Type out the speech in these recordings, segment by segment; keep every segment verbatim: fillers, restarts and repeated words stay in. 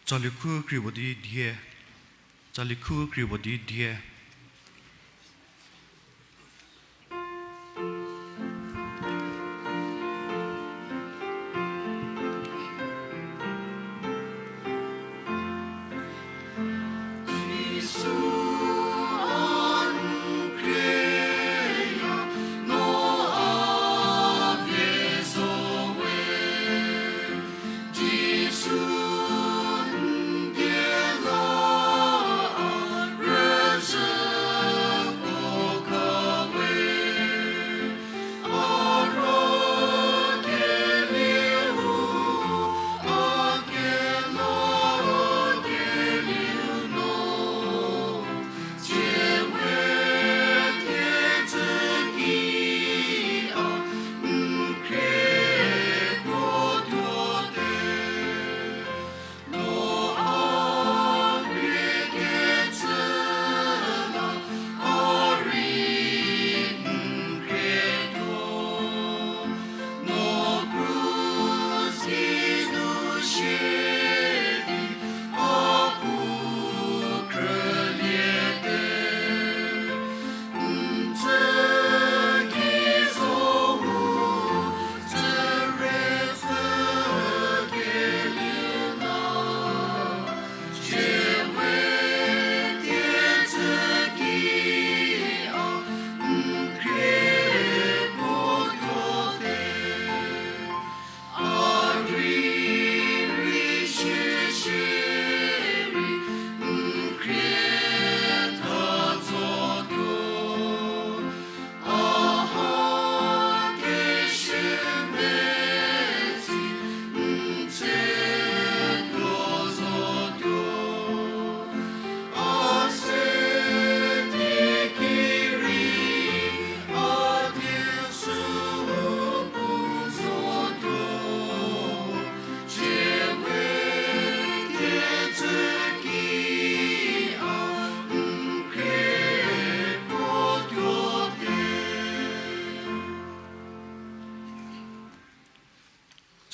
Tsali khu kri puo di die. Tsali khu kri puo di die.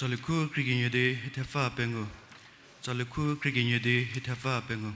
Tsali khu kri kenie di hie thepfü pengou. Tsali khu kri kenie di hie thepfü pengou.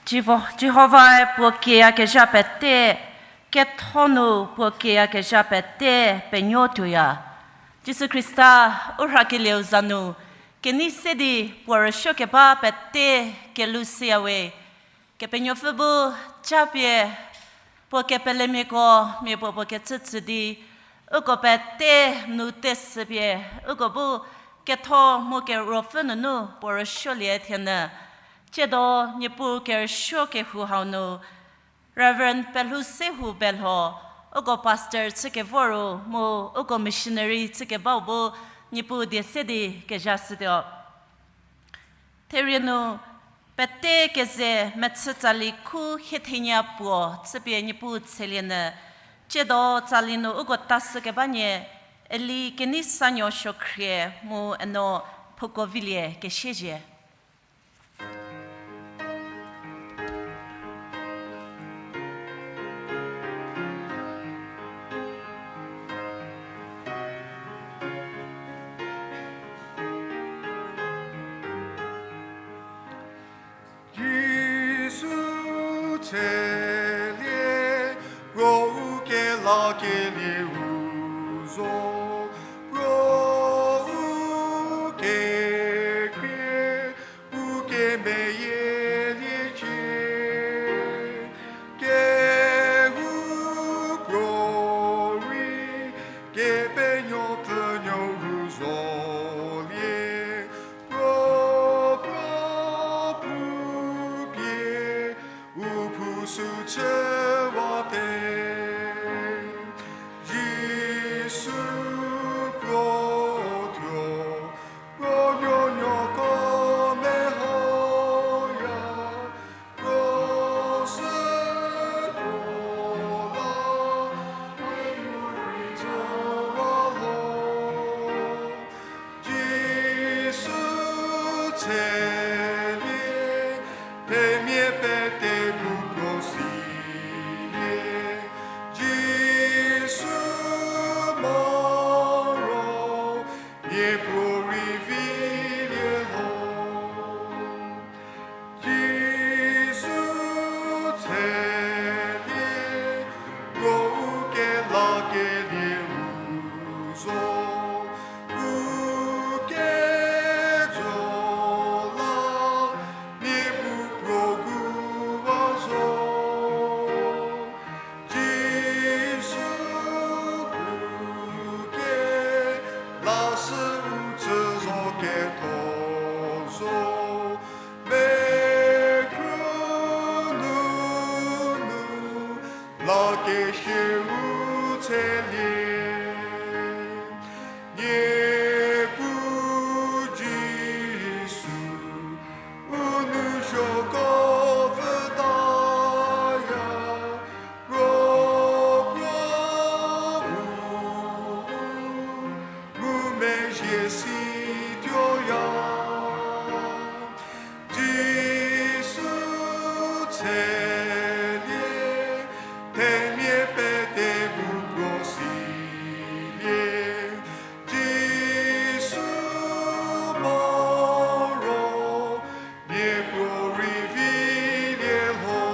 Jivo-, Jihovae puo kieyakezha pete, ketho nu puo kieyakezha pete penuo tuoya. Jisu Khrista u rhakelieu za nu, kenei se di puo rüsuokeba pete kelou shüyawe. Kepenuopfü bu japie, puo kepelemiako mia puo puo kecü tsü di, uko pete nu teshüpie, uko bu ketho mu keruopfü nunu puo rüsuolie thienyü. Tsiedo Niepuu kerüsuo kehou hau nu, Reverend Pelhou Sehou Belho, uko pastor chükevor ru mu uko missionary chükebau bu Niepuu die se di kezha shütuo. Therie nu, pete keze mechü tsali khu hie thenie puo chüpie Niepuu tshelie nyü, tsiedo tsali nu uko tashükeba nie, Eli Keneisanuo Suokhrie mu Eno Phukovilie Kesiezhie. Jisu tshelie, puo u kelakelie u zo, puo u kekhrie, u kemeyieliecie, kehoupuorei, Kepenuopfü nuou zolie, puo, puo, puo pie, u phou sü chüwate. Jisu puo thuo, puo nuonuoko mehoya, puo sü puo la, puo nu rei chüwa lo. Jisu tshelie, themia pete bu puo silie. Jisu moro, miapuorei vilie lho. Jisu tshelie, puo u kelakelie u zo, u kejo la, miapuo puo guwa zo. Jisu puo kela sü u tsü zo ketho zo, mekhrü nunu, la kesie u tshelie. Niepuu Jisu, u nou zhoko pfhütaya, ro puo u ngumezhie situoya. Jisu tshelie, themia pete bu puo silie. Jisu moro, miapuorei vilie lho.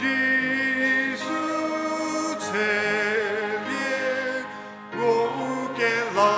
Jisu tshelie, puo u kela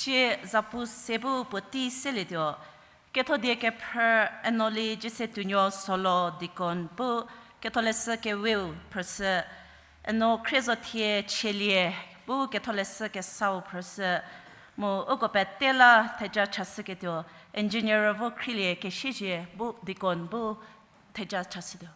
Cie zapu se bu puotei selietuo, kethodie kephrü Enoli Jiesetuonuo Solo deacon bu ketholeshü keweu phrüshü, Eno Khriezothie Chielie bu ketholeshü kesau phrüshü, mu uko pete la theja chashüketuo, engineer vo Khrielie Kesiezie bu deacon bu theja chashütuo.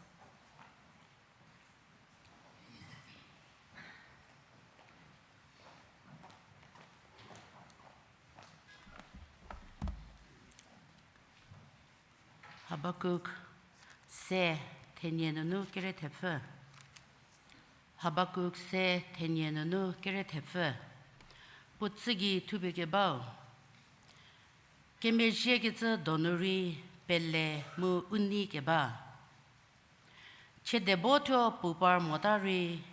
Habakuk se thenie nunu kere thepfü. Habakuk se thenie nunu kere thepfü. Puo tsü gei thupie kebau. Kemezhiekecü donu rei pele mu u nei keba. Chiedebo thuo pu par mota rei,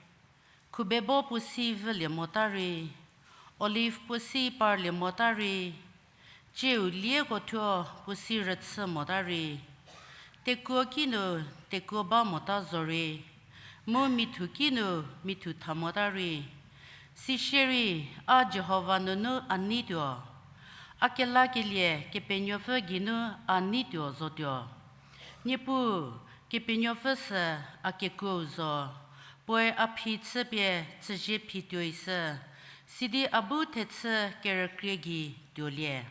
khubebo puo si vülie mota rei, olive puo si parlie mota rei, cieu lieko thuo puo si rüchü mota rei, tekuo kinu tekuo ba mota zorei, mu mithu kinu mithu tha mota rei, sisierei a Jihova nunu a neituo, a kelakelie Kepenuopfü geinu a neituo zotuo. Niepuu, Kepenuopfü sü a kekuou zo, puoe a phi chüpie chüzie phi tuoishü, sidi a bu thechü kerükrie gei tuolie.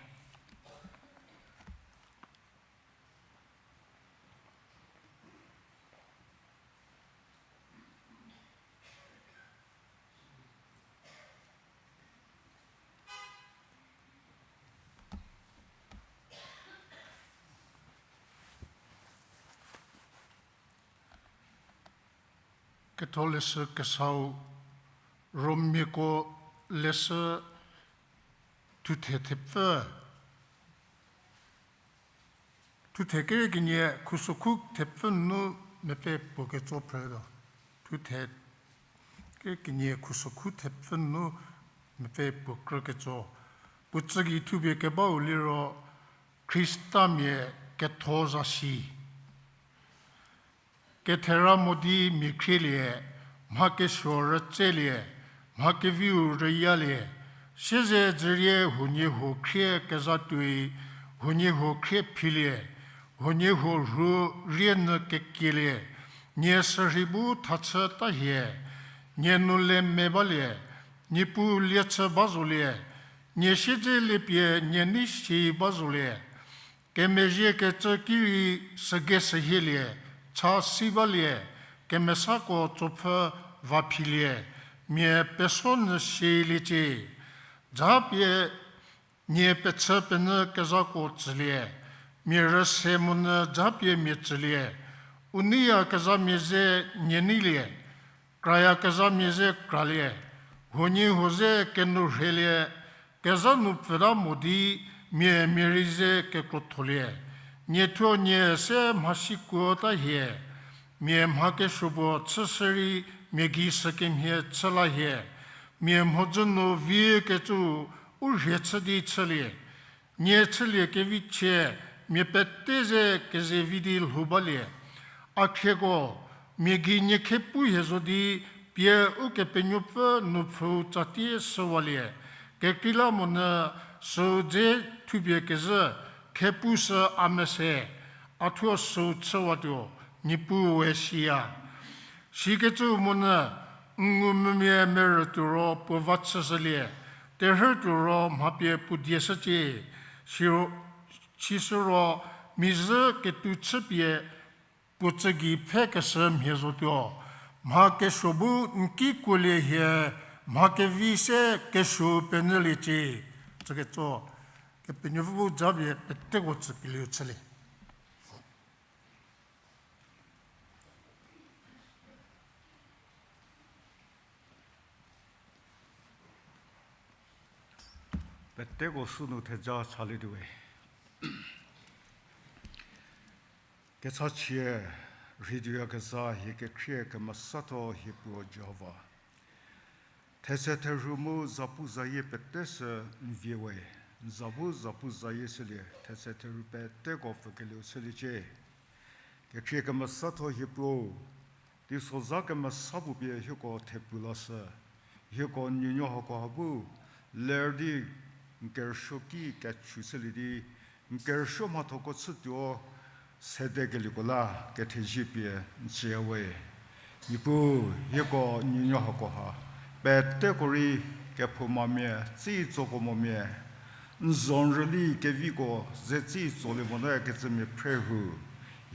Ketholeshü kesau, Romiako leshü thuthe thepfü. Thuthe kere kenie khusokhu thepfü nunu mepfü puo ketso phrütuo. Thuthe kere kenie khusokhu thepfü nunu mepfü puo krü ketso. Puo tsü gei thupie kebau liro Khristamia ketho zasi. Kethera mo di mia khrielie, mha kesuo rütselie, mha keviu rüyalie, sieze dzürie huoniehuo khrie kezatuoi, huoniehuo khrie philie, huoniehuo rhu rienyü kekielie, nie sürhei bu thachü tahie, nie nu le me balie, Niepuu liechü ba zolie, nie siedze liepie nie nei si ba zolie. Kemezhiekecü ki rei sügei sühielie, cha si balie, kemesako tsopfü va philie, mia peso nyü sieliecie. Japie nie pechü penyü kezhako tsülie, mia rüse monyü japie mia tsülie, u neiyakezhamia ze nie neilie, krayakezhamia ze kralie, huoniehuo ze kenou rheilie, kezha nu pfüta mo di mia mia rei ze kekrotholie. Nie thuo nie se mhasi kuota hie, mia mha kesuo puo chüshü rei mia gei sükemhie chü la hie, mia mhodzü nu viekecü u rhie chü di chülie. Nie chülie kevichie mia pete ze kezevi di lhou balie. A khrieko, mia gei nie khepu hie zo di pie Ukepenuopfü nupfhüu tsatie shüwalie. Kekreilamonyü süu dze thupie kezhü, khepu sü a mese, a thuo süu chüwatuo, Niepuu we siya. Sikecü monyü, n ngumvümia merü tuo ro puo va chüshülie, terhü tuo ro mha pie puo die shücie, siro, sisüro mizhü ketuo chüpie puo tsü gei pfhekeshü mhie zotuo, mha kesuo bu n ki kuolie hie, mha kevi se kesuo penyüliecie. Tsüketso, Kepenuopfü bu japie peteko tsükelieu chülie. Peteko sünu theja chalietuowe. Kechachie, rheiduoyakezha hie kekhrie kemesatho hie puo Jihova. Thetse therhu mu zapuzayie pete sü n vie we, n za bu zapuzayie shülie, thetse therhu peteko pfükelieu chüliecie. Kekhrie kemesatho hie puo, teisozha kemesa puo pie hieko thepu lashü, hieko nuonuo hako ha bu ler di n kerüsuo ki kechü chülie di, n kerüsuo mhathoko chütuo sedekelieko la kethezie pie n tsüya we. Niepuu, hieko nuonuo hakoha peteko rei kephoumamia, tsitso puo momia, n zo n rüli keviko ze tsitsolie mote kecümia phre hu.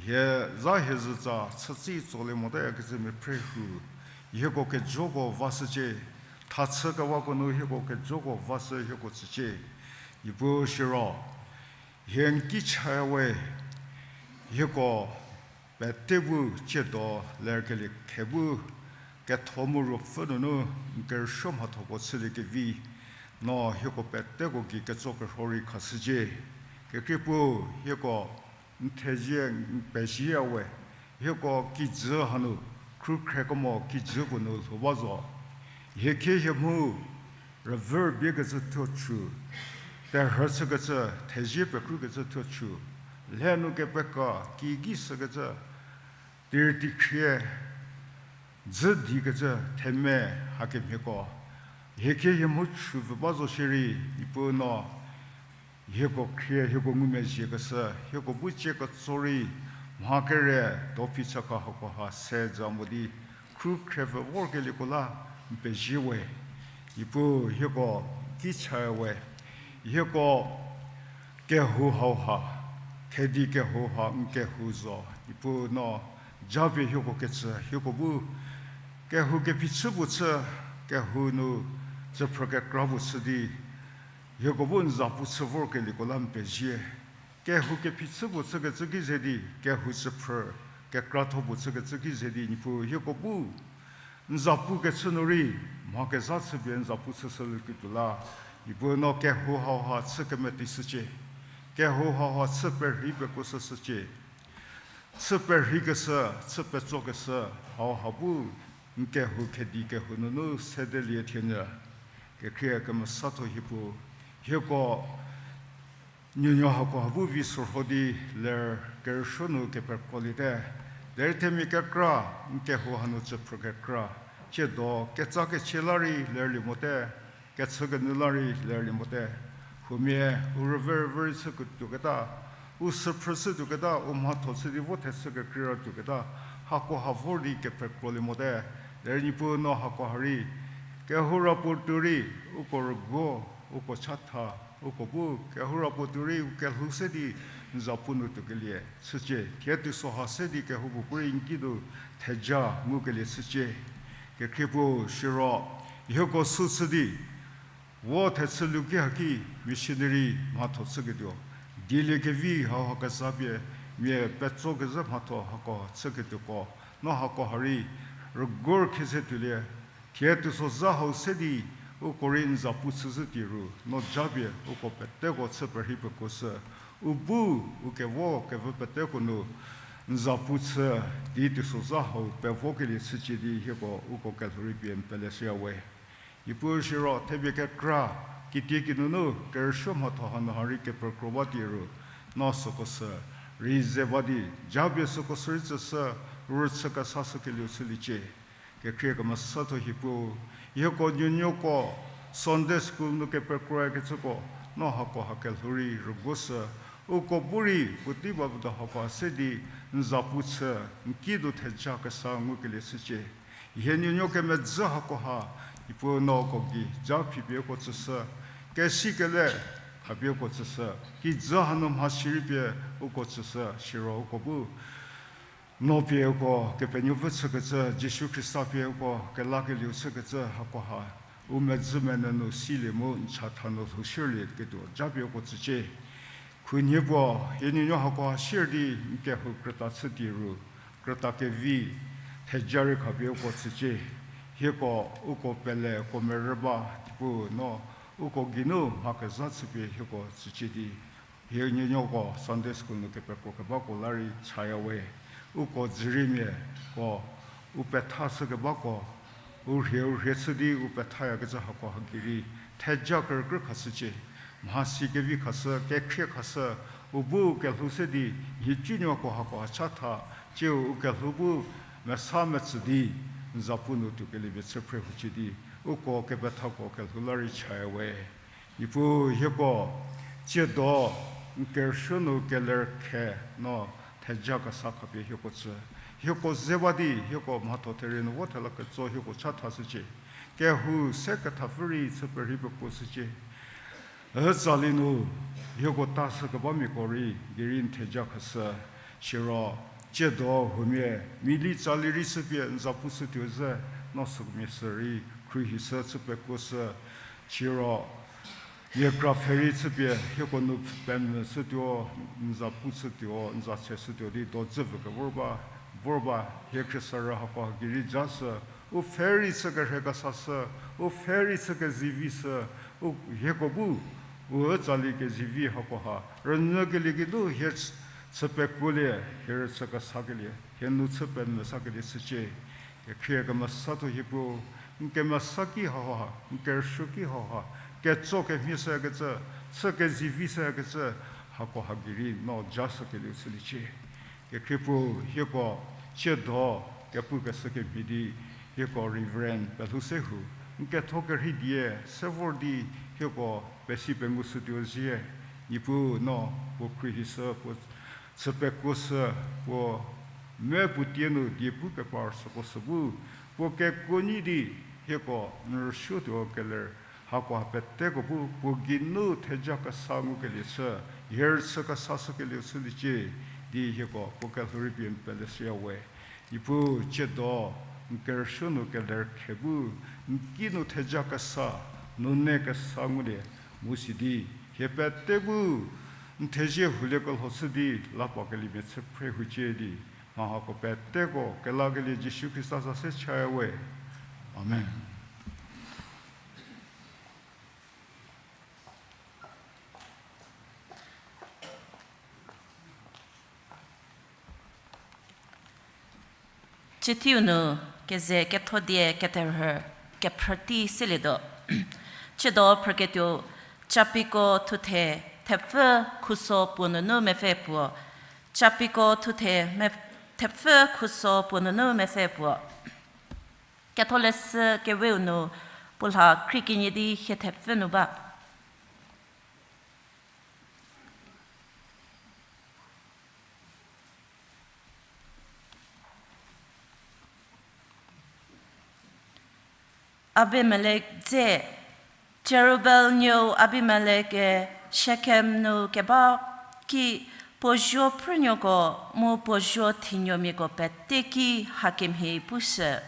Hie za hie zütsa chü tsitsolie mote kecümia phre hu. Hieko kejoko vashücie, thachü kewako nu hieko kejoko vashü hieko tsücie. Niepuu siro, hie n ki chaya we, hieko pete bu tsiedo lerkelie khe bu ketho mu ruopfü nunu n kerüsuo mhathoko chüliekevi, no hieko peteko gei ketso kerho rei khashücie. Kekreipuo, hieko n thezie n pezie ya we, hieko kijü hanu, khrükhrekemo kijü puo nu lhou ba zo. Hie khie hie mhu rüvü rübiekecü thuo chü, terhü chükecü, thezie pekrükecü thuo chü, lhe nu kepeka kigei shükecü, tirütikhrie dzü dikecü themia hakemhieko, hie khie hie mhu chü vü ba zo shierei, Niepuu no hieko khrie, hieko ngumezhiekeshü, hieko bu tsie ketso rei, mha kere, do phi chaka hakoha se za mo di, khrükhre pfü vorkelieko la n pezie we. Niepuu hieko ki chaya we, hieko kehou hauha, khedi kehou ha n kehou zo. Niepuu no japie hieko kecü, hieko bu kehou kephichü puo chü, kehou nu tsüphrü kekra puo chü di, hieko bu n zapu chü vorkelieko la n pezie. Kehou kephichü puo chükecü ki ze di, kehou tsüphrü kekratho puo chükecü ki ze di, Niepuu hieko bu n zapu kechü nu rei, mha kezha chüpie n zapu chüshülieketuo la, Niepuu no kehou hauha chü kemeteishücie, kehou hauha chü perhei pekuoshüshücie. Chü perheikeshü, chü petsokeshü, hauha bu n kehou khedi kehou nunu sedelie thienyü. Kekhrie kemesatho hiepuu, hieko nuonuo hakoha bu vi sorho di ler kerüsuo nu kepekroliete. Derei themia kekra, n kehou hanu tsüphrü kekra, tsiedo ketsa kechie la rei lerlie mote, kechükenyü la rei lerlie mote. Huomia, u rüve rüvü rei chüketuoketa, u süphrü chütuoketa, u mhatho chü di vo thechü kekreira tuoketa, hakoha vor di kepekrolie mote. Derei Niepuu no hakoha rei, kehou ra puo tuo rei, uko rüguo, uko chatha, uko bu kehou ra puo tuo rei u kelhou se di n zapu nu tuokelie chücie, thie teiso ha se di kehoupuo bu rei n ki nu theja ngukelie chücie. Kekhrie puo siro, hieko sü chü di, vo thechü luki haki missionary mhatho chüketuo, dieliekevi hauha kezapie mia petso kezhü mhatho hako chüketuoko, no hakoha rei rüguo khise tuolie, thie teisozha hau se di uko rei n zapu chüzhü tie ru, no japie uko peteko chü perhei pekuoshü, u bu u kevo kevü peteko nu n zapu chü di teisozha hau pevokelie chücie di hieko uko kelhou rei pie n peleshüya we. Niepuu siro themia kekra, kitiekinu nu kerüsuo mhatho hanu ha rei kepekro ba tie ru, no süko sü rei ze ba di, japie süko sü rei tsüshü, rüchü kesashükelieu chüliecie. Kekhrie kemesatho hiepuu, hieko nuonuoko Sunday school nu kepekroyakecüko, no hakoha kelhou rei rüguoshü, uko bu rei puotei ba vüdo hakoha se di n zapu chü, n ki nu theja kesa ngukelie chücie. Hie nuonuo kemedzü hakoha, Niepuu no uko gei ja phipie uko tsüshü, kesikele khapie uko tsüshü, kijü hanu mhasi rei pie uko tsüshü, siro uko bu no pie uko Kepenuopfü chükecü, Jisu Khrista pie uko kelakelieu chükecü hakoha, u medzü menyü nu silie mu n chatha nu lhou shierlieketuo japie uko tsücie. Khunhie puo, hie nuonuo hakoha sier di n kehou krüta chü tie ru, krüta kevi, theja rei khapie uko tsücie. Hieko uko pele uko merü ba, Niepuu no uko geinu mha kezha chüpie hieko tsücie di, hie nuonuoko Sunday school nu kepekro kebako la rei chaya we. Uko dzüriemiako, u petha shü kebako, u rhie u rhie chü di u pethayakecü hako haki rei theja kerükrü khashücie. Mhasi kevi khashü, kekhrie khashü, u bu kelhou se di nhicunuoko hako chatha, tsiu u kelhou bu mesa metsü di n zapu nu tuokelie pie chü phre hucie di, uko kepethako kelhou la rei chaya we. Niepuu hieko, tsiedo, n kerüshü nu keler khe no theja kesa khapie hieko tsü. Hieko ze ba di, hieko mhatho therie nu vo thela ketso hieko chathashücie. Kehou se kethapfü rei chü perhei pekuoshücie. Ütsali nu, hieko tashü kebamiako rei, gei rei n theja khashü. Siro, tsiedo huomia, mili tsali rei chüpie n za pushütuo ze, no sükemia sü rei, khruohishü chü pekuoshü. Siro, mia kra pfhe rei chüpie, hieko nu pemvü shütuo, n za pu shütuo, n za se shütuo di dozü vü kevor ba, vor ba, hie khriesarü hako gei rei jashü, u pfhe rei chü kerhei kesashü, u pfhe rei chü kezivi shü, u hieko bu, u ütsali kezivi hakoha, rünyükelie geinu hie chü pekuolie, hie rüchü kesakelie, hie nu chü pemvü sakelie chücie. Kekhrie kemesatho hiepuu, n kemesa ki hauha, n kerüshü ki hauha, ketso kemhie shükecü, chü kezivi shükecü, hakoha gei rei no jashükelieu chüliecie. Kekhriepuu hieko, tsiedo, kepukeshü kemhie di, hieko Reverend Pelhousehou, n ketho kerhei die, se vor di, hieko pesi pengushütuo zie, Niepuu no, puo khruohishü, puo chü pekuoshü, puo me puo tie nu die pu kepar süko sü bu, puo kekuo nyi di, hieko n rüsuotuo keler, hakoha peteko bu, puo geinu theja kesa ngukelie chü, hie rüchü kesashükelieu chüliecie, di hieko puo kelhou rei pie n peleshüya we. Niepuu tsiedo, n kerüshü nu keler khe bu, n ki nu theja kesa, nune kesa ngulie, mu sidi, hie pete bu, n thezie hulie kelho chü di, lapakelie mia chü phre hucie di, mha hako peteko, kelakelie Jisu Khrista za se chaya we. Amen. Cithiu nu keze ketho die keterhü kephrütei selietuo. Tsiedo phrüketuo, Capiko thuthe thepfü khuso puo nunu mepfü puo. Capiko thuthe me-, thepfü khuso puo nunu mepfü puo. Ketholeshü keweu nu puo lha khriekinyi di hie thepfü nu ba. Abimelek dze. Jerubbaal nuou Abimelek-e Shekem nu keba ki puo zuo phrünuoko mu puo zuo thinuomiako pete ki hakemhie pushü.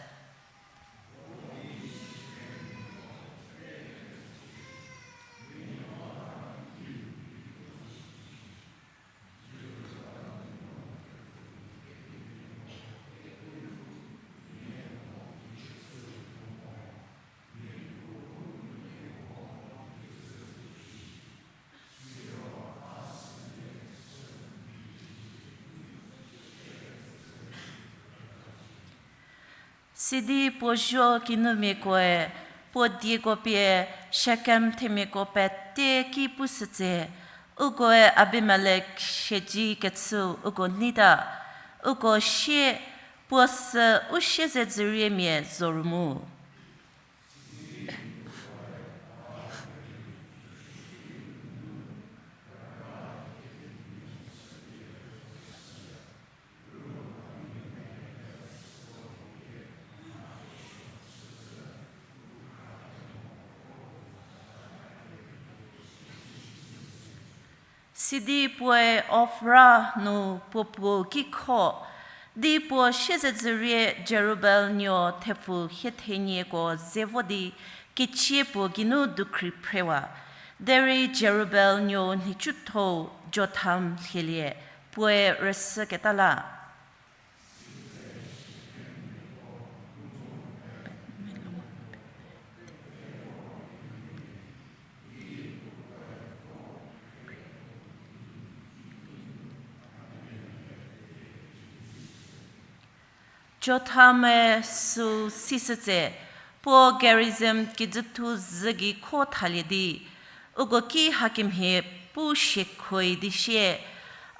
Sidi puo zuo kinumiakoe puo dieko pie Shekem themiako pete ki pushütse, ukoe Abimelek siedzi kechüu uko neita, uko sie puo sü u siezedzürie mia zoru mu. Sidi puoe Ofra nu puo puo ki kho, di puo siezedzürie Jerubbaal nuo thepfu hiethenieko ze vo di kecie puo geinu dukhri phrewa. Derei Jerubbaal nuo nhicuthou Jotham lhielie, puoe rüsüketa la. Jotham-e süu sishütse, puo Gerizim kijüthu zhü gei kho thalie di, uko ki hakemhie pu shiekhoi di sie,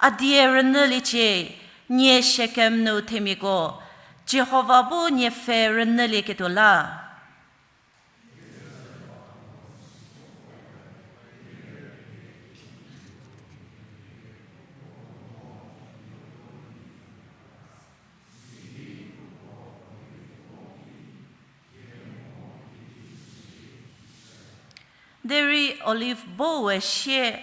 a die rünyüliecie, nie Shekem nu themiako, Jihova bu nie pfhe rünyülieketuo la. Derei Olive boue sie,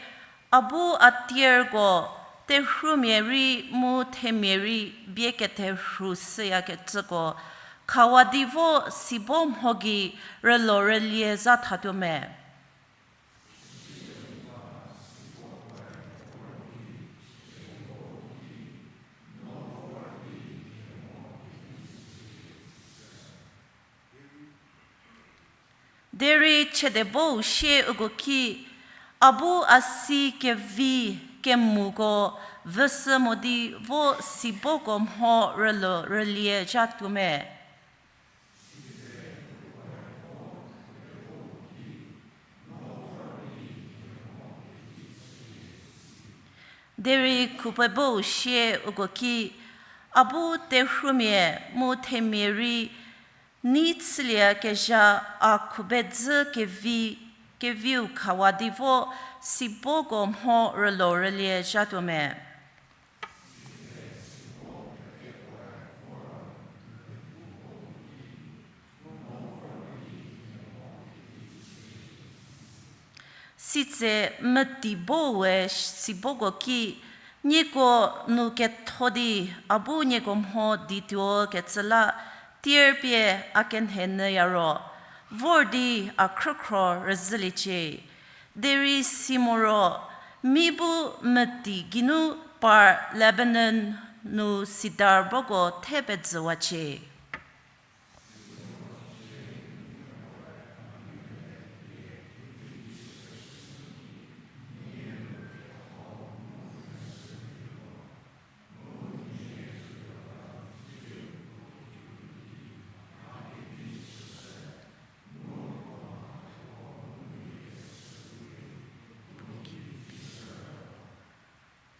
a bu a tierko, terhuomia rei mu themia rei bie ketherhu süyakecüko khawa di vo sibo mho gei rülo rülie zha thatuo me. Derei chiedebou sie uko ki, a bu a si kevi kemuko vüsü mo di vo siboko mho rülo rülie zha tuo me. Derei khubebou sie uko ki, a bu terhuomia mu themia rei nei chüliekezha a khubedzü kevi, keviu khawa di vo siboko mho rülo rülie zha tuo me. Sitse meti boue siboko ki, nieko nu ketho di a bu nieko mho dituo kecü la, tier pie a kenhe nyüya ro, vor di a khrükhro rüzhüliecie. Derei si moro, mi bu meti geinu par Lebanon nu sidar boko the pejüwacie.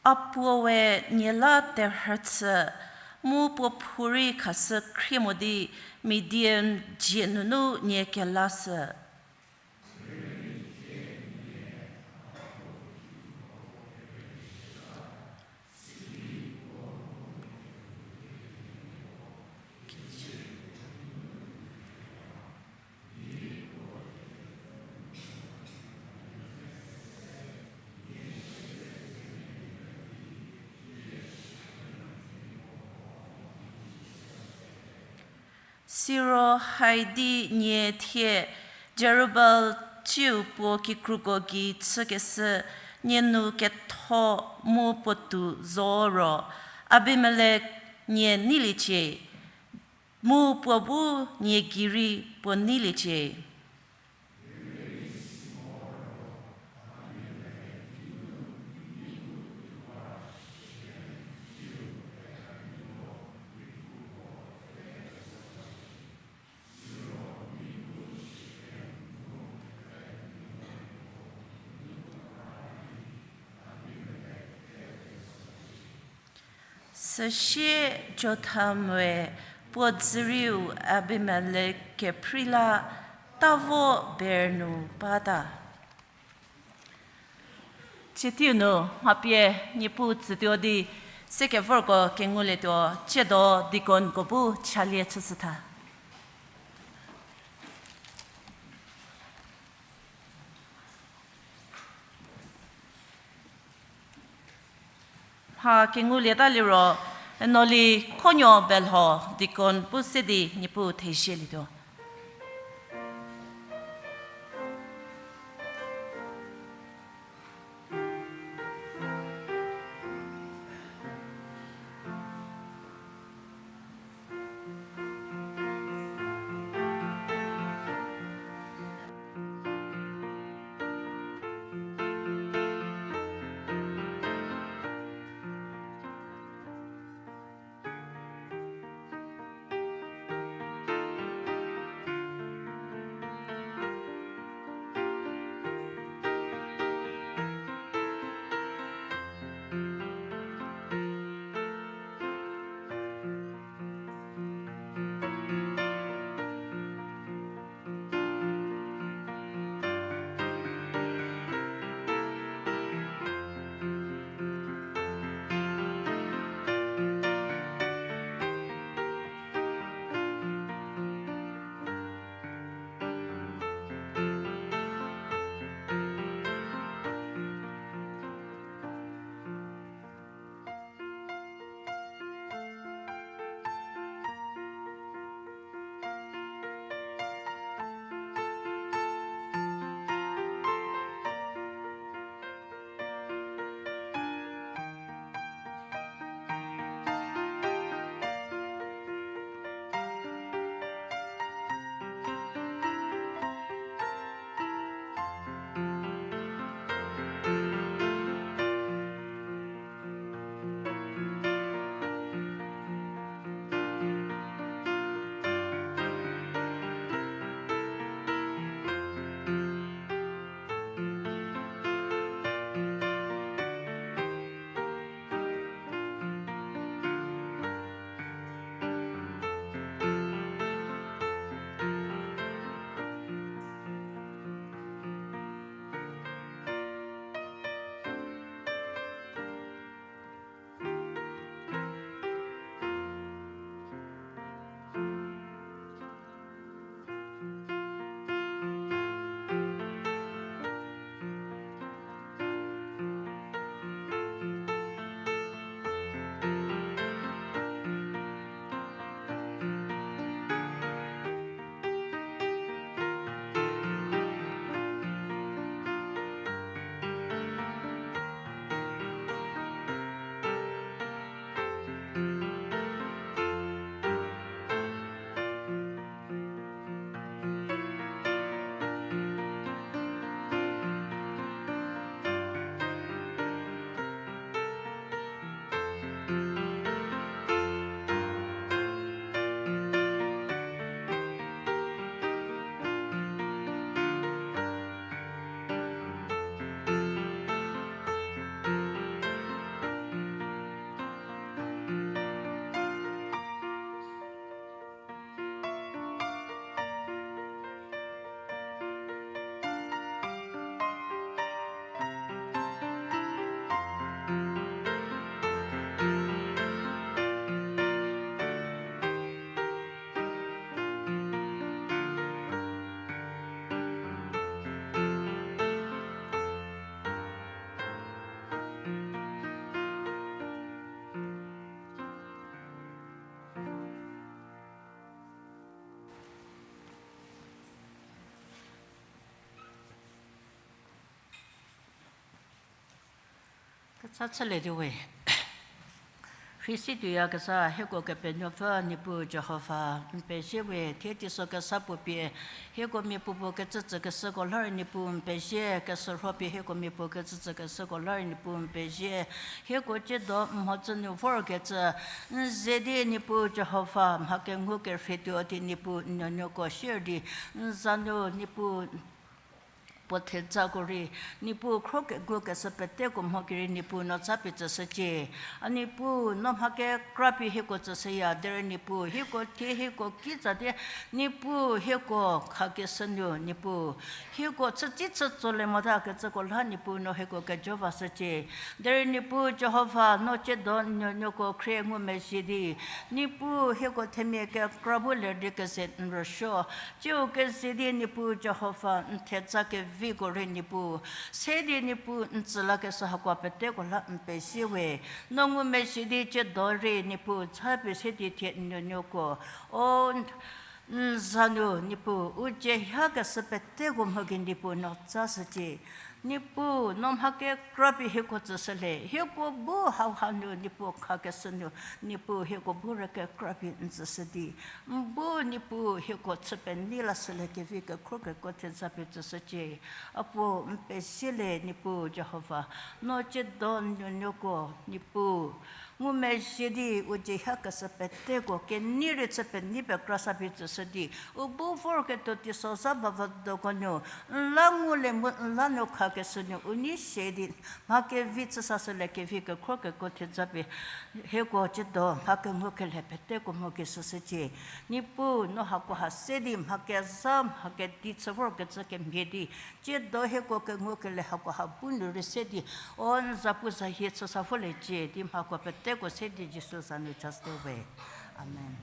A puo we nie la terhü chü, mu puo phou rei khashü khrie mo di Midian dzie nunu nie kelashü. Siro haidi nie thie Jerubaal tsiu puo kikruko gei chükeshü nie nu ketho mu puo tou zo ro, Abimelek nie neiliecie, mu puo bu nie gei rei puo neiliecie. Süsie Jotham-e puo dzürieu Abimelek keprei la ta vo ber nu bata. Tsietiu nu mha pie Niepuu tsütuo di sekevorko kengulietuo, tsiedo deaconko bu chalie chüshütha. Mha kengulieta liro, Enoli Khonuo Belho deacon bu se di Niepuu thezielietuo. Sa chülie di we. Rhei si tuoyakezha hieko Kepenuopfü Niepuu Jihova, n pezie we, thie teiso kesa puo pie, hieko miapuo puo kecütsükeshüko la rei Niepuu n pezie, keshürho pie hieko miapuo kecütsükeshüko la rei Niepuu n pezie, hieko tsiedo n mhodzü nu vorkecü, n ze di Niepuu Jihova, mha kengu kerhei tuo di Niepuu n nuonuoko sier di, n za nu Niepuu puo thejako rei, Niepuu khro kegukeshü peteko mho kerei Niepuu no tsapie tsüshücie. A Niepuu, no mha kekra pie hieko tsüshüya, derei Niepuu, hieko thie hieko kitsa di, Niepuu hieko khakeshü nu, Niepuu, hieko chütsi chü tsolie mota kecüko la Niepuu no hieko kejo vashücie. Derei Niepuu Jihova, no tsiedo n nuonuoko khrie ngumezhie di, Niepuu hieko themia kekra bu ler di keze n rüsuo. Tsiu keze di Niepuu Jihova n theza keviko rei Niepuu, se di Niepuu n tsü lakeshü hako peteko la n pezie we. No ngumezhie di tsiedo rei Niepuu tsapie se di thie n nuonuoko, o, n za nu Niepuu u dzie hiakeshü peteko mho gei Niepuu no tsashücie. Niepuu, no mha kekra pie hieko tsüshülie, hieko bu hauha nu Niepuu khakeshü nu, Niepuu hieko bu rei kekra pie n tsüshü di, n bu Niepuu hieko chü penei lashülie kevi kekhro keko theza pie tsüshücie. A puo n pezielie Niepuu Jihova, no tsiedo n nuonuoko Niepuu, ngumezhie di u dzie hiakeshü peteko kenei rei chü penei pekra sa pie tsüshü di, u bu vorketuo teisozha bavüdoko nu, n la ngulie mu n la nu khakeshü nu u nei sie di, mha kevi chü sashülie kevi kekhro keko theza pie, hieko tsiedo mha kengukelie peteko mho gei shüshücie. Niepuu, no hakoha se di mha kezha mha kedi chü vorkecü kemhie di, tsiedo hieko kengukelie hakoha bu nu rei se di, o n zapu zayie chü sa voliecie di mhako peteko se di Jisu za nu chashütuo we. Amen.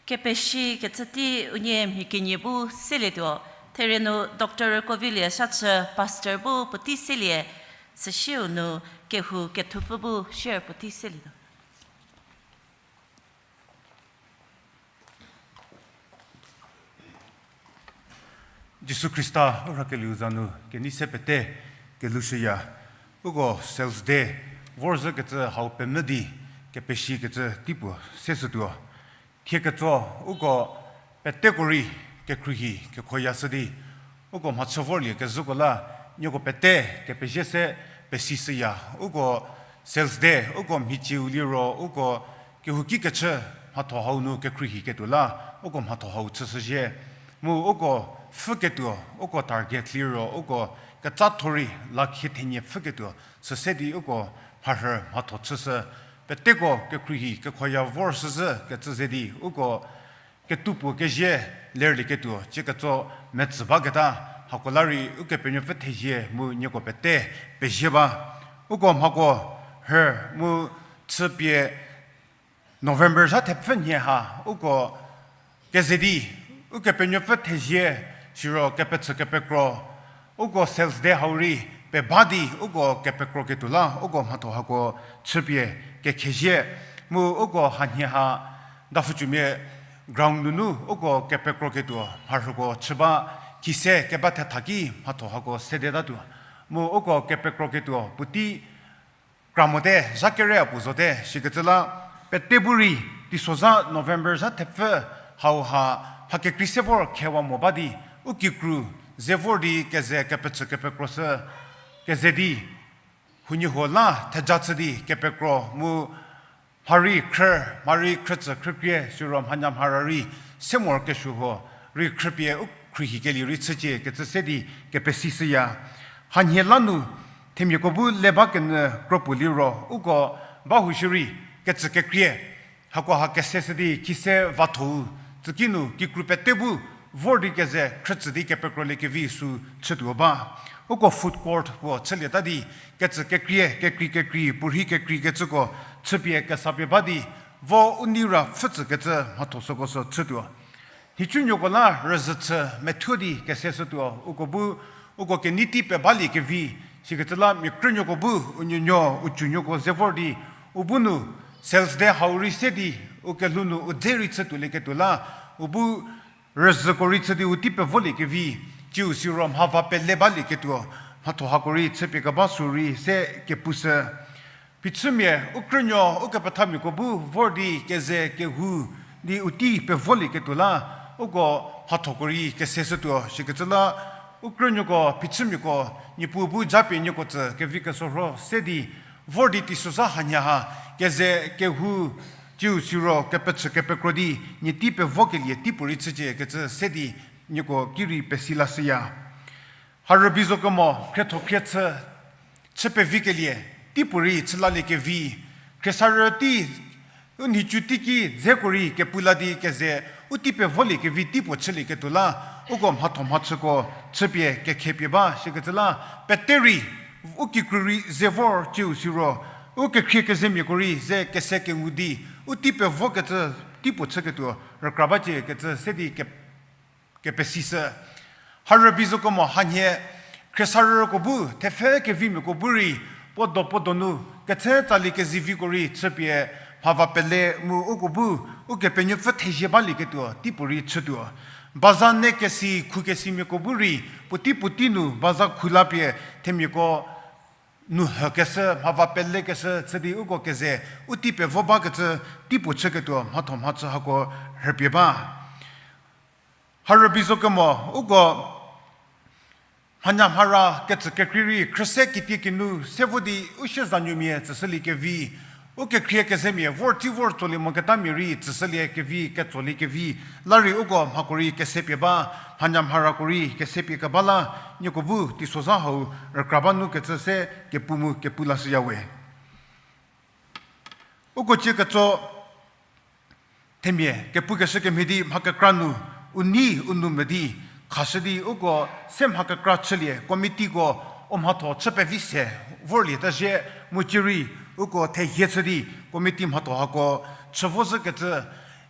Kepeshi kecü tei unie mhi kenie bu selietuo, therie nu Doctor Kovilie Shachü, Pastor bu puotei selie, süsieu nu kehou kethupfü bu share puotei selietuo. Jisu Khrista u rhakelieu za nu kenei se pete kelushüya. Uko Sales Day vorzhükecü hau pemvü di kepeshi kecü tei puo seshütuo. Thie ketso uko peteko rei kekhruohi kekhoyashü di, uko mhachü vorlie kezhüko la nieko pete kepezie se pesishüya. Uko Sales Day uko mhicieu liro uko kehouki kechü mhatho hau nu kekhruohiketuo la uko mhatho hau chüshüzhie. Mu uko pfhüketuo, uko target liro uko ketsatho rei lakhie thenie pfhüketuo süse di uko mharhü mhatho chüshü. Peteko kekhruohi kekhoya vorshüzhü kecü ze di uko ketupuo kezie lerlieketuo cie ketso metsü baketa, hako la rei Ukepenuopfü thezie mu nieko pete pezie ba. Uko mhako rhü mu chüpie November zha thepfü nhie ha uko keze di Ukepenuopfü thezie siro kepechü kepekro, uko Sales Day hau rei peba di uko kepekroketuo la uko mhatho hako chüpie kekhezhie. Mu uko hanhie ha Dapfücumia ground nunu uko kepekroketuo mharhüko chü ba, khise keba thetha ki mhatho hako sedetatuo. Mu uko kepekroketuo puotei kra mote, zha kere a puo zote shikecü la, pete bu rei teisozha November zha thepfü hau ha mha kekrei se vor khewa mo ba di, u kikru ze vor di keze kepechü kepekro sü keze di, huoniehuo la theja chü di kepekro mu mharei khrü, mharei khrütsü khrükrie siro mhanya mhara rei se morokesuo huo rei khrüpie u khruohikelie rei chücie kecü se di kepesishüya. Hanhie la nu themiako bu le ba kenyü kropuo liro uko ba hushierei kecü kekrie hako ha keseshü di khise vathou tsüki nu kikru pete bu vor di keze khrütsü di kepekrolie kevi sü chütuo ba. Uko food court puo chülieta di kecü kekrie, kekrei kekrei, puorhi kekrei kecüko chüpie kesapie ba di vo u nei ra pfhütsü kecü mhatho süko sü chütuo. Nhicunuoko la rüzhü chü methuo di keseshütuo, uko bu uko kenei tei pebalie kevi Sikecü la mia krünuoko bu u nuonuo u cünuoko ze vor di, u bu nu sales day hau rei se di, u kelhou nu u dze rei chütuolieketuo la, u bu rüzhüko rei chü di u tei pevoliekevi, tsiu siro mha va pele balieketuo, mhatho hako rei chüpie keba sü rei se kepushü. Phichümia, u krünuo, ukepethamiako bu vor di keze kehou di u tei pevolieketuo la, uko mhathoko rei keseshütuo. Sikecü la u krünuoko, phichümiako, Niepuu bu japie nieko tsü kevi kesorho se di, vor di teisozha hanie ha, keze kehou, tsiu siro kepechü kepekro di, nie tei pevokelie teipuorei chücie kecü se di, nieko ki rei pesi lashüya. Harü bi zo kemo, khrietho khrie chü, chü pevikelie, teipuorei chü laliekevi, khriesarü tei, u nhicu teiki dzeko rei kepu la di keze, u tei pevoliekevi teipuo chülieketuo la, uko mhatho mhachüko chüpie kekhepie ba, sikecü la, pete rei, u kikru rei ze vor tsiu siro, u kekhrie kezemiako rei ze kese kengu di, u tei pevokecü teipuo chüketuo rükra bacie kecü se di ke kepesishü. Harü bi zo kemo hanie, khriesarüko bu, thepfhe kevimiako bu rei, puo do puo donu, ketse tsali keziviko rei chüpie, mha va pele mu uko bu, Ukepenuopfü thezie balieketuo teipuorei chütuo. Baza ne kesi, khu kesimiako bu rei, puotei puotei nu baza khu lapie, themiako nu hükeshü, mha va pelekeshü chü di uko keze, u tei pevo bakecü, teipuo chüketuo mhatho mhachü hako rhüpie ba. Harü bi zo kemo, uko mhanya mhara kecü kekrei rei khrüse kitie kinu se vo di u siezanuomia tsüshüliekevi, u kekhrie kezemia vor tei vor tsolie moketamia rei tsüshüliekevi, ketsoliekevi, la rei uko mhako rei kesepie ba, mhanya mharako rei kesepie keba la, nieko bu teisozha hau rükra ba nu kecü se kepu mu kepu lashüya we. Uko cie ketso themia kepukeshü kemhie di mha kekra nu, u nei u nou medi, khashü di uko se mha kekra chülie committeeko u mhatho chü pevi se vorlie ta zhie mu cierei uko thehie chü di committee mhatho hako chü vozhükecü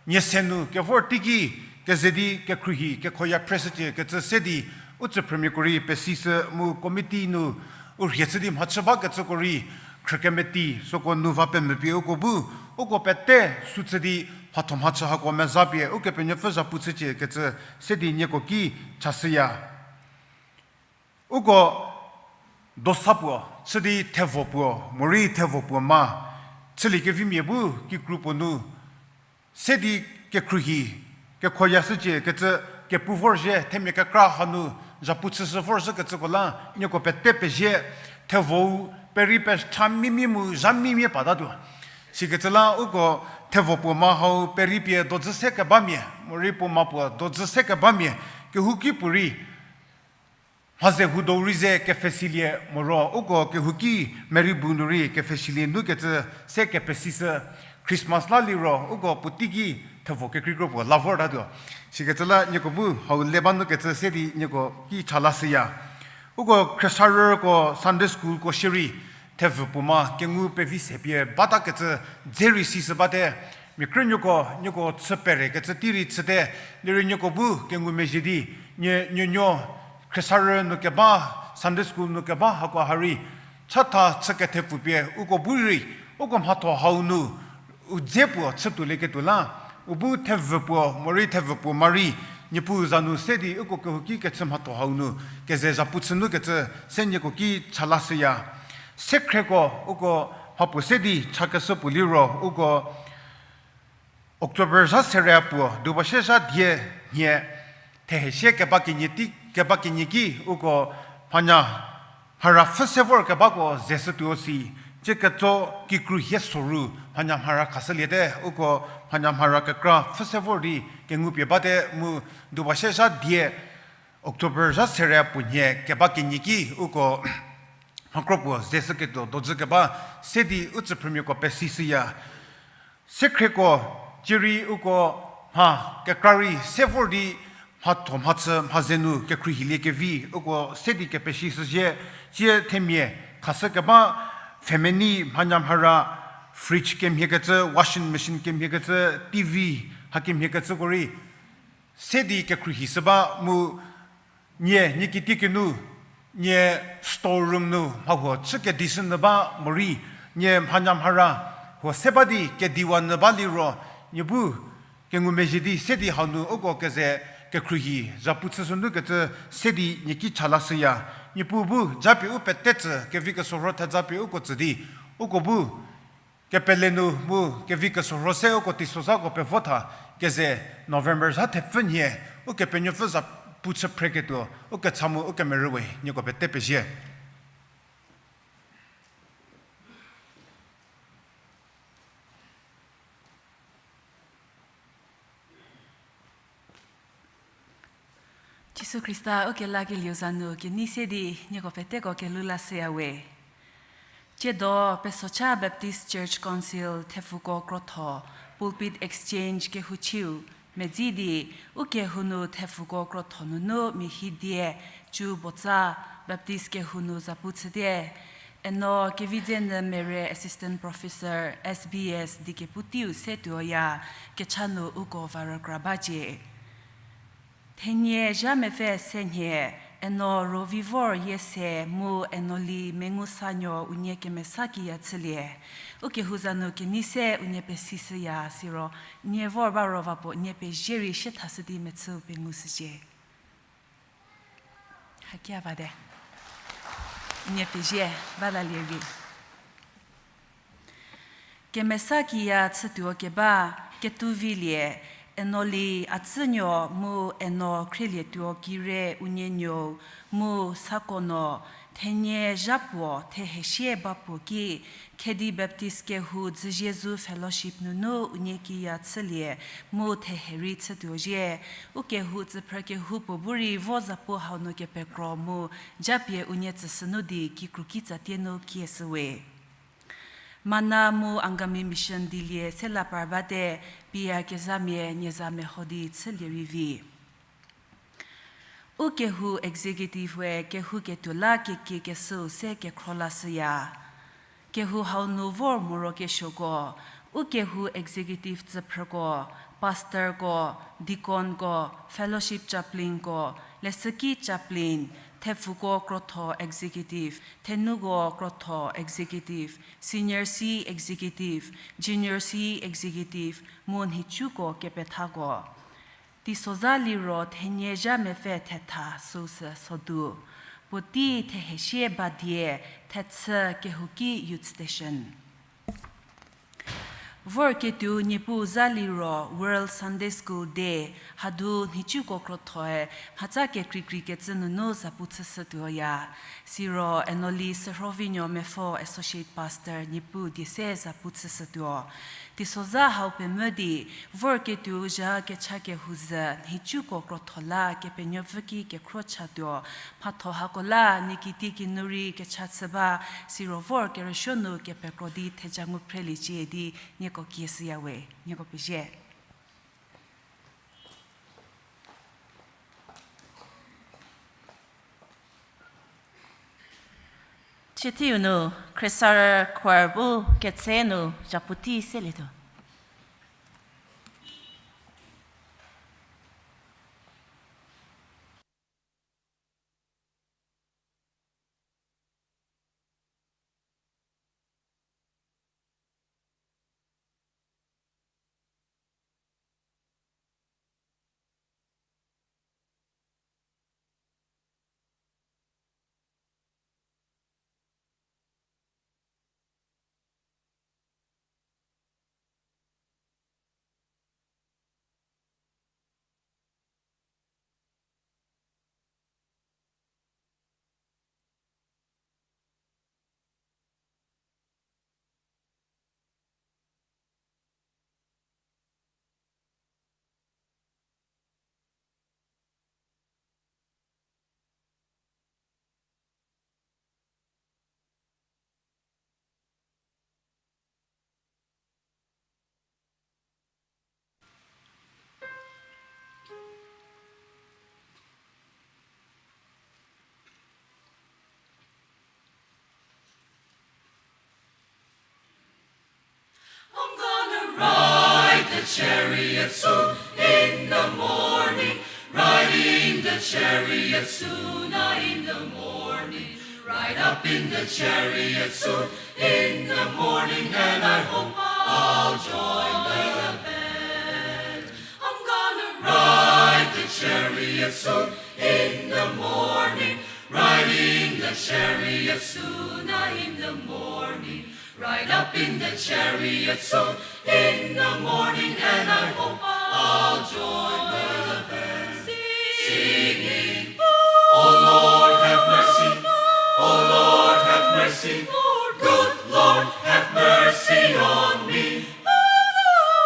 nie se nu kevor teiki keze di kekhruohi kekhoya phreshücie kecü se di u tsüphrümiako rei pesishü mu committee nu u rhie chü di mhachü bakecüko rei khrükemeti süko nu va pemvü pie uko bu, uko pete sü chü di mhatho mhachü hako mezapie Ukepenuopfü zhapu chücie kecü se di nieko ki chashüya. Uko dosa puo, chü di thevo puo, morei thevo puo ma, chüliekevimia bu kikru puo nu, se di kekhruohi, kekhoya shücie kecü kepu vorzhie, themia kekra hanu, zhapu chüshü vorzhükecüko la, nieko pete pezie, thevo-u, perei pecha mimia mu zha mimia patatuo. Sikecü la uko thevo puo ma hau perei pie dojü se kebamia, morei puo ma puo dojü se kebamia, kehouki puorei, mha ze hudo rei ze kepfhesilie moro, uko kehouki merei bu nu rei kepfhesilie nu kecü se kepesishü Christmas la liro, uko puotei ki thevo kekreikro puo la vortatuo. Sikecü la nieko bu hau le ba nu kecü se di nieko ki cha lashüya. Uko khriesarüko Sunday schoolko shierei, thevü puo ma kengu pevi se pie bata kecü dze rei sishü bate, mia krünuoko, nieko chü pere kecü tei rei chüte, derei nieko bu kengumezhie di, nie, nuonuo, khriesarü nu keba, Sunday school nu keba hako ha rei, chatha chü kethepfu pie, uko bu rei, uko mhatho hau nu, u dze puo chütuolieketuo la, u bu thevü puo, morei thevü puo ma rei, Niepuu za nu se di uko kehouki kechü mhatho hau nu, keze zhapu chü nu kecü, se nieko ki cha lashüya. Sekhreko, uko mhapuo se di chakeshü puo liro, uko October zha seria puo, duba shie zha die nhie, thehe shie keba kenie tei, keba kenie ki, uko mhanya mhara pfhü se vor kebako ze shütuo si, tsie ketso kikru hie soru mhanya mhara khashüliete, uko mhanya mhara kekra pfhü se vor di kengupie bate mu duba shie zha die October zha seria puo nhie keba kenie ki uko mhakro puo ze shüketuo dojü keba se di u tsüphrümiako pesishüya. Sekhreko, cierei uko mha kekra rei se vor di mhatho mhachü mha ze nu kekhruohiliekevi uko se di kepesishüzhie, tsie themia khashü keba pfhemenei mhanya mhara fridge kemhiekecü, washing machine kemhiekecü, T V hakemhiekecüko rei se di kekhruohishü ba mu nie, nie kitiekinu Nie store room nu mha huo chü kedi shü nyü ba morei, nie mhanya mhara huo se ba di kediwa nyü ba liro, nie bu kengumezhie di se di hau nu uko keze kekhruohi zhapu chüshü nu kecü se di nie ki cha lashüya. Niepuu bu japie u pete tsü, kevi kesorho thejapie uko tsü di, uko bu kepele nu mu kevi kesorho se uko teisozhako pevo tha keze November zha thepfü nhie, Ukepenuopfü zhapu chü phreketuo, ukecha mu ukemerüwe, nieko pete pezie. Jisu Khrista ukelakelieu za nu kenei se di nieko peteko kelhou lashüyawe. Tsiedo Pesocha Baptist Church Council thepfuko krotho Pulpit Exchange kehouchiu medzi di, ukehou nu thepfuko krotho nunu mia hidie cü botsa Baptist kehou nu zhapu chüte. Eno Kevidzenyü Mere Assistant Professor, S B S di kepu teiu se tuoya, kecha nu uko va rükra bacie. Thenie zha mepfü se nhie, Eno Rovivor Yiese mu Eno Li Mengusanuo unie kemesa kiya chülie. Ukehou za nu kenei se unie pesishüya siro, nie vor ba ro va puo nie pezie rei sie thashü di mechüu pengushücie. Hakia vate. Nie pezie, ba lalie vi. Kemesa kiya chütuo keba, ketuo vilie, Eno Li Atsünuo mu Eno Khrielietuo Kire unie nuou, mu sakono, thenie zha puo thehesie ba puo ki, Khedi Baptist kehou Dzüzie Zu Fellowship nunu unie kiya chülie, mu thehe rei chütuo zhie. Ukehou tsüphrü kehoupuo bu rei vo zapu hau nu kepekro mu, japie unie tsüshü nu di kikru kitsa tie nu kieshüwe. Mana mu Angami Mission dilie se la par bate, pie kezhamia nie za meho di chülie rei vi. Ukehou executive we kehouketuo la kekiekeshüu se kekhro lashüya. Kehou hau nu vor morokesuoko, ukehou executive tsüphrüko, pastorko, deaconko, fellowship chaplainko, leshüki chaplain, thepfuko krotho executive, thenuko krotho executive, senior C executive, junior C executive, mu nhicuko kepethako. Teisozha liro thenie zha mepfü thetha süu sü sodu. Puotei thehesie ba die, thechü kehouki Youth Station. Vorketuo Niepuu za liro World Sunday School Day hadu nhicuko krothoe mhatsa kekreikreikecü nunu zapu chüshütuoya. Siro Eno Li Sürhovinuo Mepfo Associate Pastor Niepuu die se zapu chüshütuo. Teisozha hau pemvü di, vorketuo zha kecha kehou zhü nhicuko krotho la Kepenuopfü ki kekhro chatuo. Mhatho hako la nie kitiekinu rei kecha chü ba, siro vor kerüsuo nu kepekro di theja ngu phreliecie di nieko kieshüyawe, nieko pezie. Chüthiu nu, Khriesarü choir bu ketse nu zhapu tei selietuo. I'm gonna ride the chariot soon in the morning, riding the chariot soon, ah, in the morning. Up in the chariot soon in the morning, and I hope I'll join the band. I'm gonna ride the chariot soon in the morning, riding the chariot soon, ah, in the morning. Ride up in the chariot soon in the morning, and I hope I'll join the band singing, "Oh Lord, have mercy. Oh Lord, have mercy. Good Lord, have mercy on me.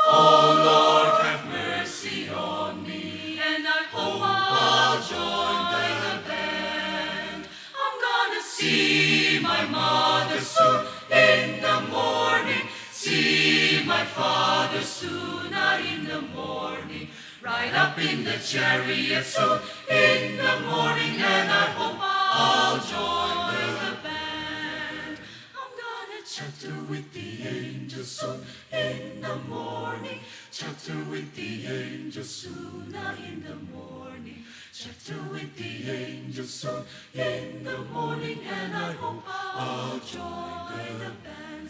Oh Lord, have mercy on me." And I hope I'll join the band. I'm gonna see my mother soon in the morning, see my father soon, ah, in the morning. Ride up in the chariot soon in the morning, and I hope I'll join the band. I'm gonna chatter with the angels soon in the morning, chatter with the angels soon, ah, in the morning. Chatter with the angels soon in the morning, and I hope I'll join the band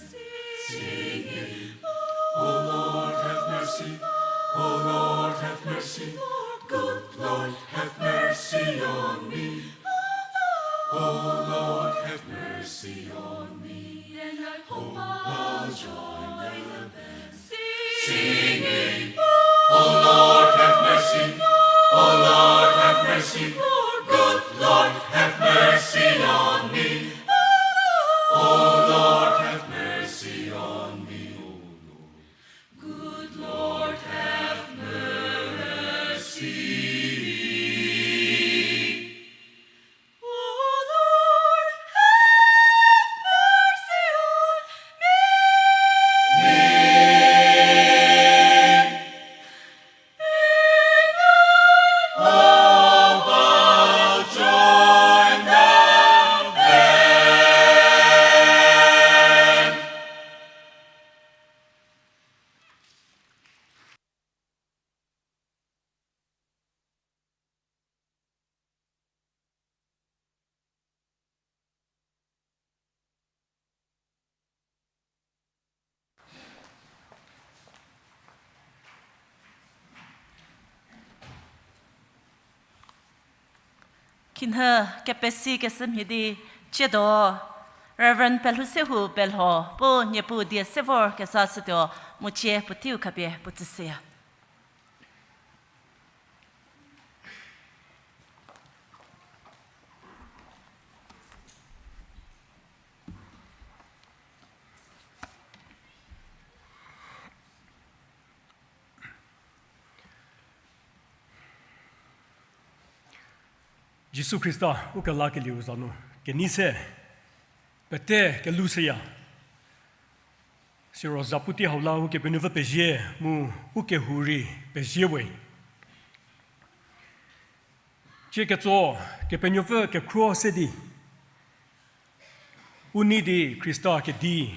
singing, "Oh Lord, have mercy. Oh Lord, have mercy. Good Lord, have mercy on me. Oh Lord, have mercy on me." And I hope I'll join the band singing, "Oh Lord, have mercy. Oh Lord, have mercy. Good Lord, have mercy on me. Oh Lord, have mercy on me. Good Lord, have mercy." Oh Lord, have mercy on me. Khinhie kepesi keshü mhie di tsiedo Reverend Pelhusehou Pelho bu Niepuu die se vor keza shütuo mu cie puoteiu khapie puo tsüshüya. Jisu Khrista ukelakelieu za nu kenei se pete kelou shüya. Siro zapu tei hau la Ukepenuopfü pezie mu ukehou rei pezie we. Cie ketso Kepenuopfü kekhruo se di u nei di Khrista kedi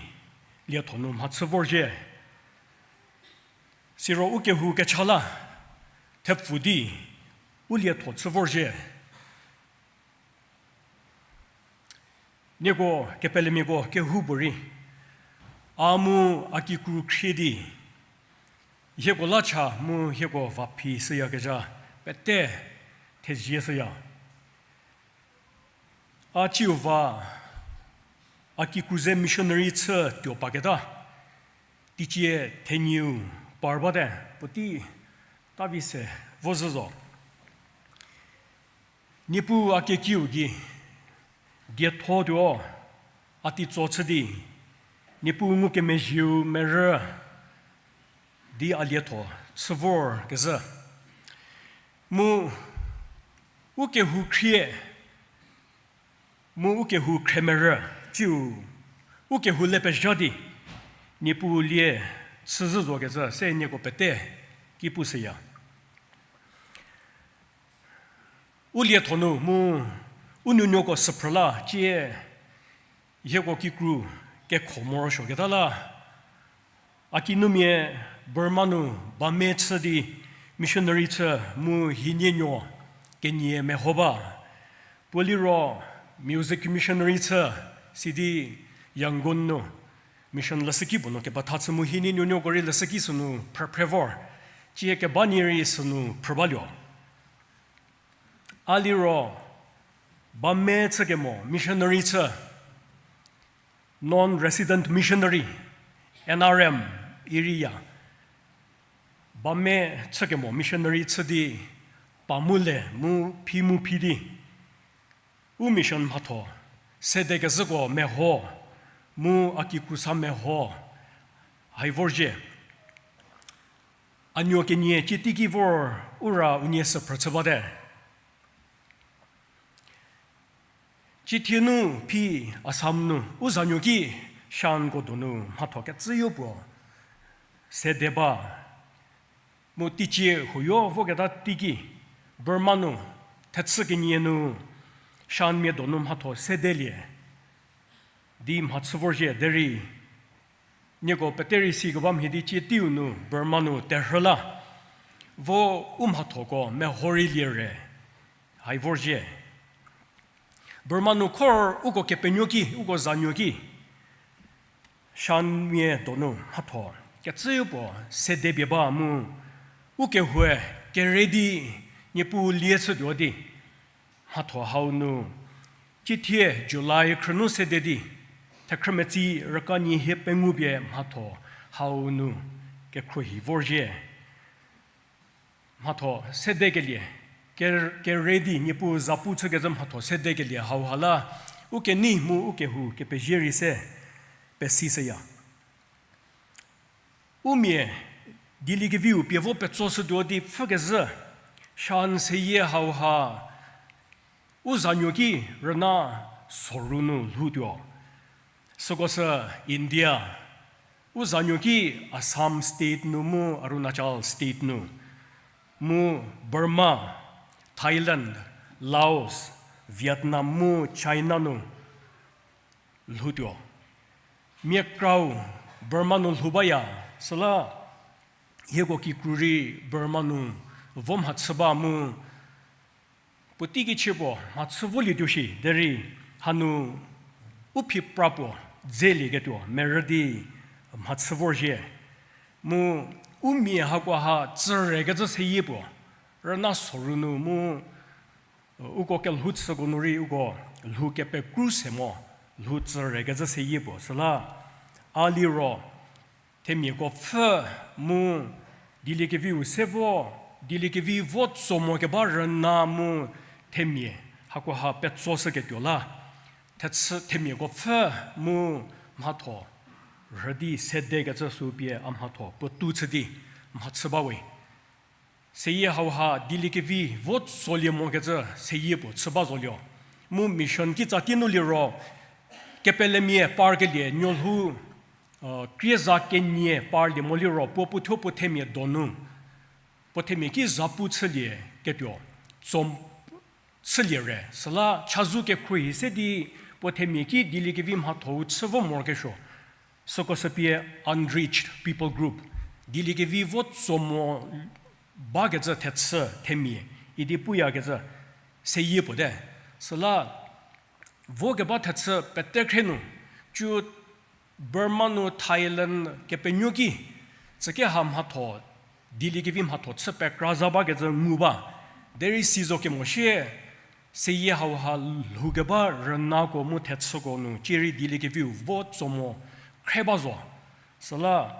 lietho nu mhachü vorzhie. Siro ukehou kecha la thepfu di u lietho chü vorzhie. Nieko kepelemiako kehoupuorei a mu a kikru khrie di hieko la cha mu hieko va phi shüyakezha pete thezie shüya. A ciu va a kikru ze missionary chü tuo paketa teicie thenieu par bate puotei ta vi se vo zhü zo. Niepuu a kekiu gei dietho tuo a teitso chü di Niepuu ngukemezhieu merü di a lietho chü vorkezhü. Mu ukehou khrie, mu ukehou khremerü, ciu ukehou le pezha di Niepuu lie chüzhü zokecü se nieko pete ki pushüya. U lietho nu mu u nuonuoko süphrü la cie hieko kikru kekho morosuoketa la a kinumia Burma nu bame chü di missionary chü mu hinienuo kenie meho ba. Puo liro Music missionary chü, sidi Yangon nu mission leshüki puo nu kepetha chü mu hienie nuonuoko rei leshüki sünu phrephre vor. Cie keba nie rei sünu phrü baluo. A liro, bame chükemo missionary chü, non-resident missionary, N R M, area. Bame chükemo missionary chü di, pa mu le mu phi mu phi di, u mission mhatho sedekezhüko meho, mu a kikru sa meho, hai vorzhie. A nuo kenie cie teiki vor u ra unie süphrü chü bate. Ciethie nu phi Assam nu u zanuo ki Shanko donu mhatho kecüyo puo sede ba. Mu teicie huoyo voketa teiki Burma nu thechü kenie nu Shanmia donu mhatho sedelie di mhachü vorzhie derei, nieko pete rei sikeba mhie di cie teiu nu Burma nu terhü la, vo u mhathoko meho rei lie re, hai vorzhie. Burma nu khor uko kepenuo ki, uko zanuo ki, Shanmia donu mhatho kecüyo puo sede pie ba mu, u kehoue kere di Niepuu lie chütuo di, mhatho hau nu ciethie July khrünu sede di, thekhrümetsi rüka nie hie pengou pie mhatho hau nu kekhruohi vorzhie. Mhatho sedekelie, ker-, kere di Niepuu zapu chükecü mhatho sedekelie hauha la, u kenei mu u kehou kepezie rei se pesishüya. U mia Dieliekeviu pie vo petsoshütuo di pfhükezhü, Shan seyie hauha u zanuo ki rüna soru nu lhoutuo. Süko sü India, u zanuo ki Assam state nu mu Arunachal state nu, mu Burma, Thailand, Laos, Vietnam mu China nu lhoutuo. Mia krau Burma nu lhou baya, süla hieko kikru rei Burma nu vo mhachü ba mu, puotei kichie puo mhachü volietuo shi derei, hanu u phi pra puo dzelieketuo merü di mhachü vorzhie. Mu u mia hakoha tsürekecü seyie puo, rüna soru nu mu, uko kelhou chüko nu rei uko lhou kepekru se mo, lhou tsürekecü seyie puo süla, a liro themiako pfhü mu Dieliekeviu se vo, Dieliekevi vo tso mo keba rüna mu themia hakoha petsoshüketuo la, thechü themiako pfhü mu mhatho rhü di sedekecü sü pie a mhatho puotou chü di mhachü bawe. Seyie hauha Dieliekevi vo tsolie mokecü seyie puo chü ba zolio. Mu mission kitsa tei nu liro, kepelemia parkelie nuolhou, krie za kenie parlie mo liro puo puothuo puo themia donu, puo themia ki zapu chülieketuo, tso chülie re. Süla chazou kekhruohi se di puo themia ki Dieliekevi mhathou chü vo morokesuo. Süko sü pie unreached people group, Dieliekevi vo tso mo bakecü thechü themia idi puyakecü seyie puo te. Süla vokeba thechü pete khre nu, cu Burma nu Thailand kepenuo ki, tsükeha mhatho, Dieliekevi mhatho chü pekra za bakecü ngu ba, derei si zo kemo shie, seyie hauha lhoukeba rünako mu thechüko nu cierei Dieliekeviu vo tso mo khre ba zo. Süla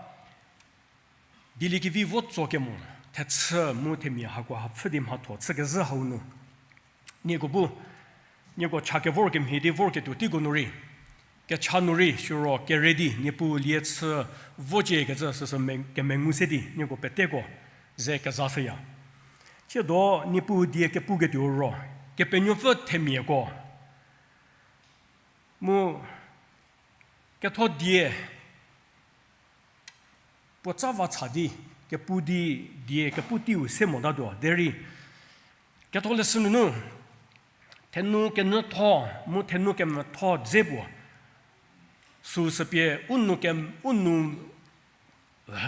Dieliekevi vo tso kemo, thechü mu themia hakoha pfhü di mhatho chükezhü hau nu, nieko bu, nieko cha kevor kemhie di vorketuo teiko nu rei, kecha nu rei siro kere di Niepuu lie chü vociekecü süsü me-, kemengu se di nieko peteko ze kezashüya. Tsiedo Niepuu die kepuketuo ro, Kepenuopfü themiako mu ketho die puotsa va cha di, kepu di, die kepu teiu se motatuo derei, ketholeshü nunu, thenu kenyütho mu thenu kemetho dze puo, süsü pie u nu ke, u nu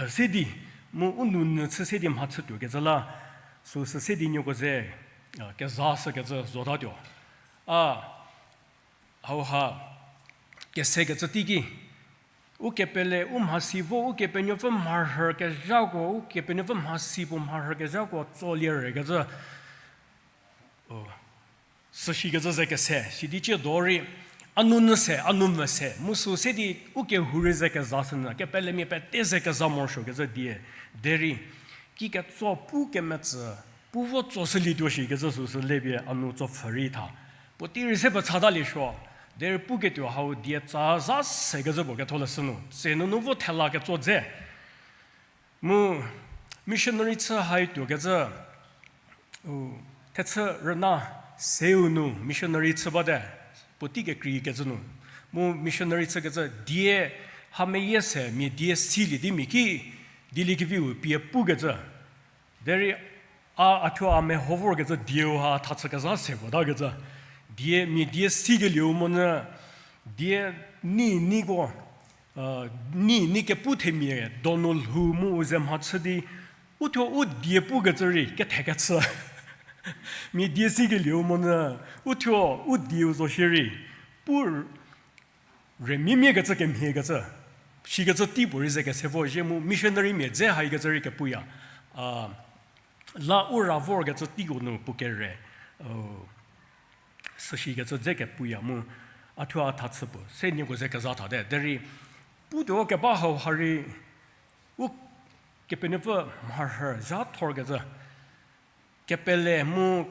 se di, mu u nu nyü chü se di mhachütuokecü la, süsü se di nieko ze, a, kezashükecü zotatuo. A, Hauha, kesekecü teiki, u kepele, u mhasi vo, Ukepenuopfü mharhü kezhako, Ukepenuopfü mhasi puo mharhü kezhako tsolie rekecü, o, süshikecü ze kese, sidi cie do rei, a nu nyü se, a nu mvü se, mu sü se di u kehou rei ze keza sünyü, kepelemia pete ze keza morosuokecü die, derei, ki ketso pu kemetsü, pu vo tso shülietuo shikecü süsü le pie a nu tso pfhü rei tha. Puotei rei se petsataliesuo, derei puketuo hau die tsa za sekecü puo Ketholeshü nu, tse nunu vo thela ketso dze. Mu missionary chü haituokecü, u, thechü rüna seu nu missionary chü bate, puotei kekreikecü nu. Mu missionary chükecü die ha meyie se mia die silie di mia ki dieliekeviu pie pukecü. Derei a, a thuo a meho vorkecü dieu ha thachü kezha se puotakecü. Die, mia die sikelieu monyü, die ni, niko, ni, ni kepu themia donu lhou mu u ze mhachü di, u thuo u die pukecü rei kethekechü. Mia die sikelieu monyü, u thuo u dieu zo shierei, pu remiemiekecü kemhiekecü, shikecü tei puo rei ze kese vo zhie mu missionarymia dze haikecü rei kepuya. A, la u ra vorkecü teiko nu puo kere, o, süshikecü dze kepuya mu, a thuo a thachü puo se nieko ze keza thate. Derei, putuo keba hau ha rei, u Kepenuopfü mharhü zha thorkecü, kepele mu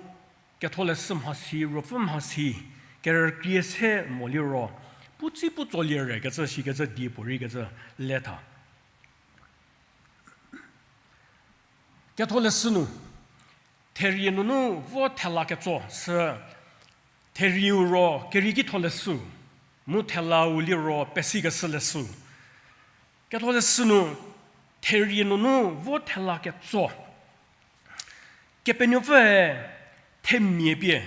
Ketholeshü mhasi, Ruopfü mhasi, kerükrie se moliro, pu tsei pu tsolie rekecü shikecü die puo reikecü le tha. Ketholeshü nu, therie nunu vo thela ketso sü, therieu ro kerieki tholeshü, mu thelau liro pesikeshü leshü. Ketholeshü nu, therie nunu vo thela ketso. Kepenuopfüe themia pie,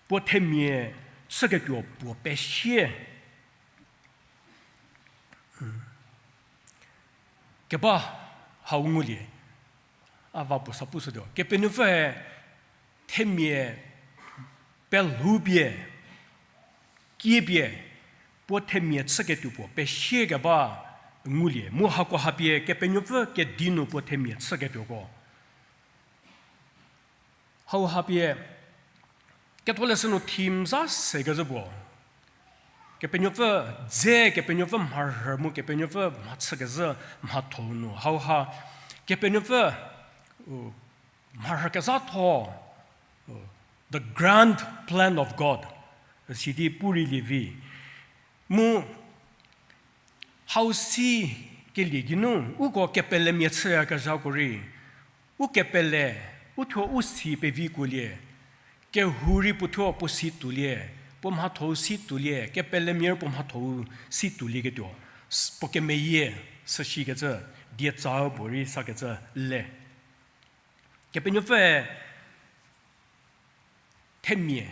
puo themia chüketuo puo pesie. Keba hau ngulie, a va puo sa pushütuo. Kepenuopfüe themia pelhoupie, kiepie, puo themia chüketuo puo pesie keba ngulie. Mu hako hapie Kepenuopfü kedi nu puo themia chüketuoko. Hau hapie, Ketholeshü nu theme za sekecü puo. Kepenuopfü dze, Kepenuopfü mharhü mu Kepenuopfü mhachükezhü mhatho nu. Hauha, Kepenuopfü, u, mharhü kezhatho, u, the grand plan of God, sidi pu rei lievi. Mu hau si kelie geinu, uko kepelemia chüyakezhako rei, u kepele, u thuo u si pevi kuolie, kehou rei puo thuo puo si tuolie, puo mhatho-u si tuolie, kepelemia rei puo mhatho-u si tuolieketuo, s-, puo kemeyie, süshikecü, dietsa-u puo rei sakecü le. Kepenuopfüe themia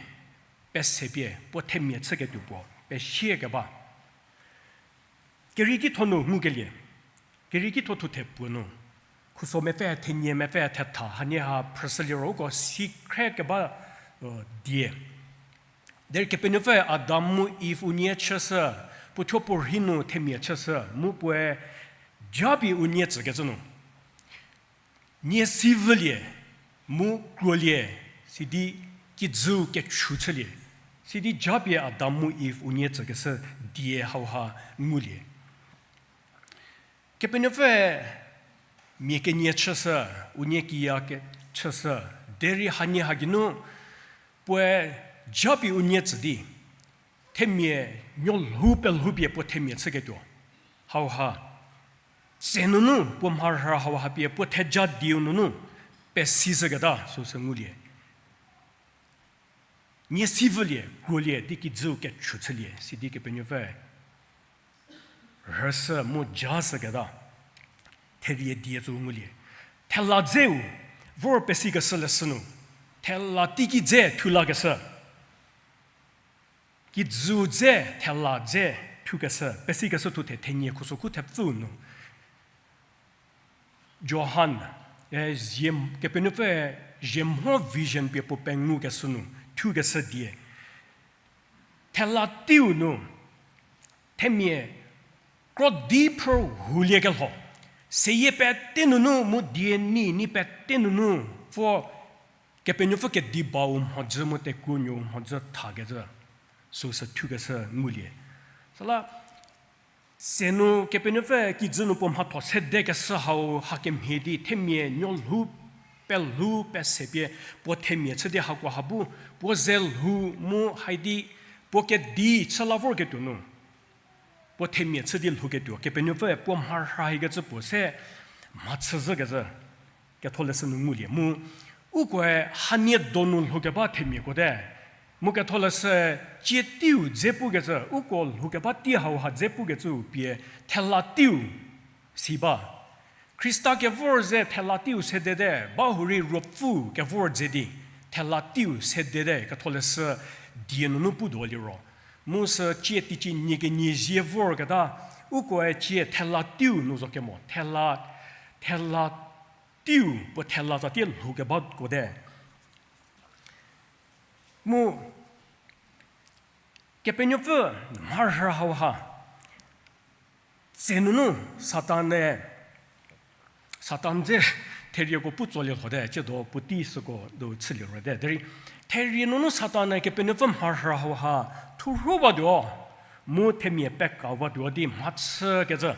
pesepie, puo themia chüketuo puo pesie keba. Kerieki tho nu ngukelie, kerieki tho thuthe puo nu, khuso mepfü thenie mepfü thetha hanie ha phrüshüliro uko si khre keba, u, die. Derei Kepenuopfü Adam mu Iv unie chüshü, puo thuo puo rhi nu themia chüshü, mu puoe japie unie tsükecü nu nie si vülie, mu kruolie, sidi kijüu kechu chülie, sidi japie Adam mu Iv unie tsükeshü die hauha ngulie. Kepenuopfüe mia kenie chüshü, unie kiya ke chüshü, derei hanie ha geinu puoe japie unie tsü di, themia nuolhou pelhoupie puo themia chüketuo. Hauha, tse nunu puo mharhü hauha pie puo theja dieu nunu pesishüketa süsü ngulie. Nie si vülie, kruolie di kijüu kechu chülie, sidi Kepenuopfü rhüshü mu jashüketa, therie die zo ngulie. Thela dzeu, vor pesikeshü leshü nu, thela teiki dze thulakeshü. Kijüu dze thela dze thukeshü, pesikeshü thuthe thenie khuso khu thepfüu nu. Johan, e, zie, Kepenuopfüe ziemho vision pie puo pengukeshü nu, thukeshü die. thela teiu nu, themia krodi phrü hulie kelho. Seyie pete nunu mu die ni ni pete nunu, vo Kepenuopfü kedi bau mhodzü mu tekuonuou mhodzü thakecü, süsü thukeshü ngulie. Süla, se nu Kepenuopfü kijü nu puo mhatho sedekeshü hau hakemhie di themia nuolhou pelhou pesepie puo themia chü di hako ha bu, puo ze lhou mu hai di puo kedi chü la vorketuo nu puo themia chü di lhouketuo, Kepenuopfüe puo mharha hikecü puo se mhachüzhükecü, Ketholeshü nu ngulie mu, ukoe hanie donu lhoukeba themiako te. Mu Ketholeshü cie teiu dze pukecü, uko lhoukeba tei hauha dze pukecüu pie thela teiu si ba. Khrista kevor ze thela teiu sedete, ba hurei Ruopfü kevor dze di thela teiu sedete, Ketholeshü die nunu putuo liro. Mu sü cie teicie nie kenie zie vorketa, ukoe cie thela teiu nu zo kemo, thela, thela teiu, puo thela za tie lhoukebako te. Mu Kepenuopfü mharhü hauha tse nunu Satan-e, Satan dze therieko pu tsolie lhote, ciedo puotei süko do chülie rote. Derei therie nunu Satan-e Kepenuopfü mharhü hauha thurhuowatuo, mu themia pekawatuo di mhachükecü,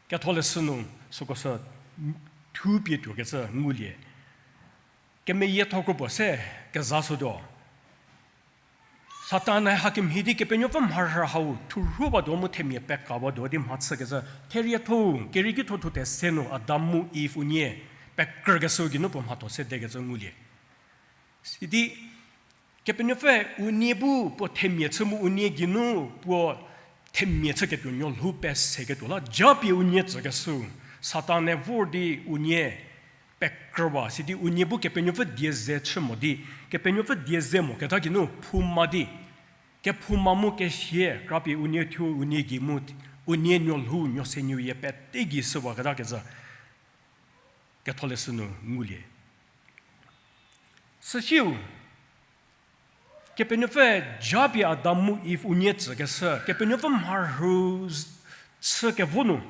Ketholeshü nu süko sü thupie tuokecü ngulie. Kemeyietho kropuo se kezashütuo. Satan-e hakemhie di Kepenuopfü mharhü hau thurhuowatuo mu themia pekawatuo di mhachükecü, therietho-u, kerieki thothu tese nu Adam mu Iv unie pekrükeshüu geinu puo mhatho sedekecü ngulie. Sidi, Kepenuopfüe unie bu puo themia chü mu unie geinu puo themia chüketuo nuolhou peseketuo la japie unie tsükeshüu, Satan-e vor di unie pekrüwa, sidi unie bu Kepenuopfü die ze chü mo di, Kepenuopfü die ze moketa geinu phouma di, kephouma mu kesie krapie unie thuo unie gei mu, unie nuolhou nuosenuoyie pete gei shüwaketakecü, Ketholeshü nu ngulie. Süsiu, Kepenuopfü japie Adam mu Iv unie tsükeshü, Kepenuopfü mharhü chükevo nu,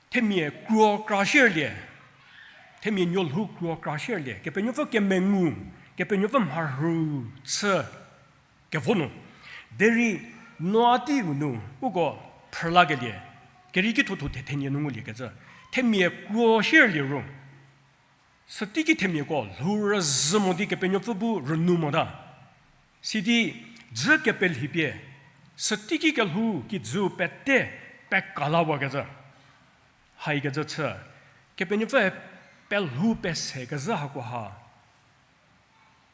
themia kruo kra shierlie, themia nuolhou kruo kra shierlie, Kepenuopfü kemengu, Kepenuopfü mharhü chü kevo nu. Derei Noa teiu nu uko phrülakelie, kerieki thothu the thenie nu nguliekecü, themia kruo shierlie ru, süteiki themiako lhou rüzhü mo di Kepenuopfü bu rünou mota. Sidi dzü kepelhipie, süteiki kelhou kijü pete pekawakecü, haikecü chü, Kepenuopfü pelhou pesekezhü hakoha,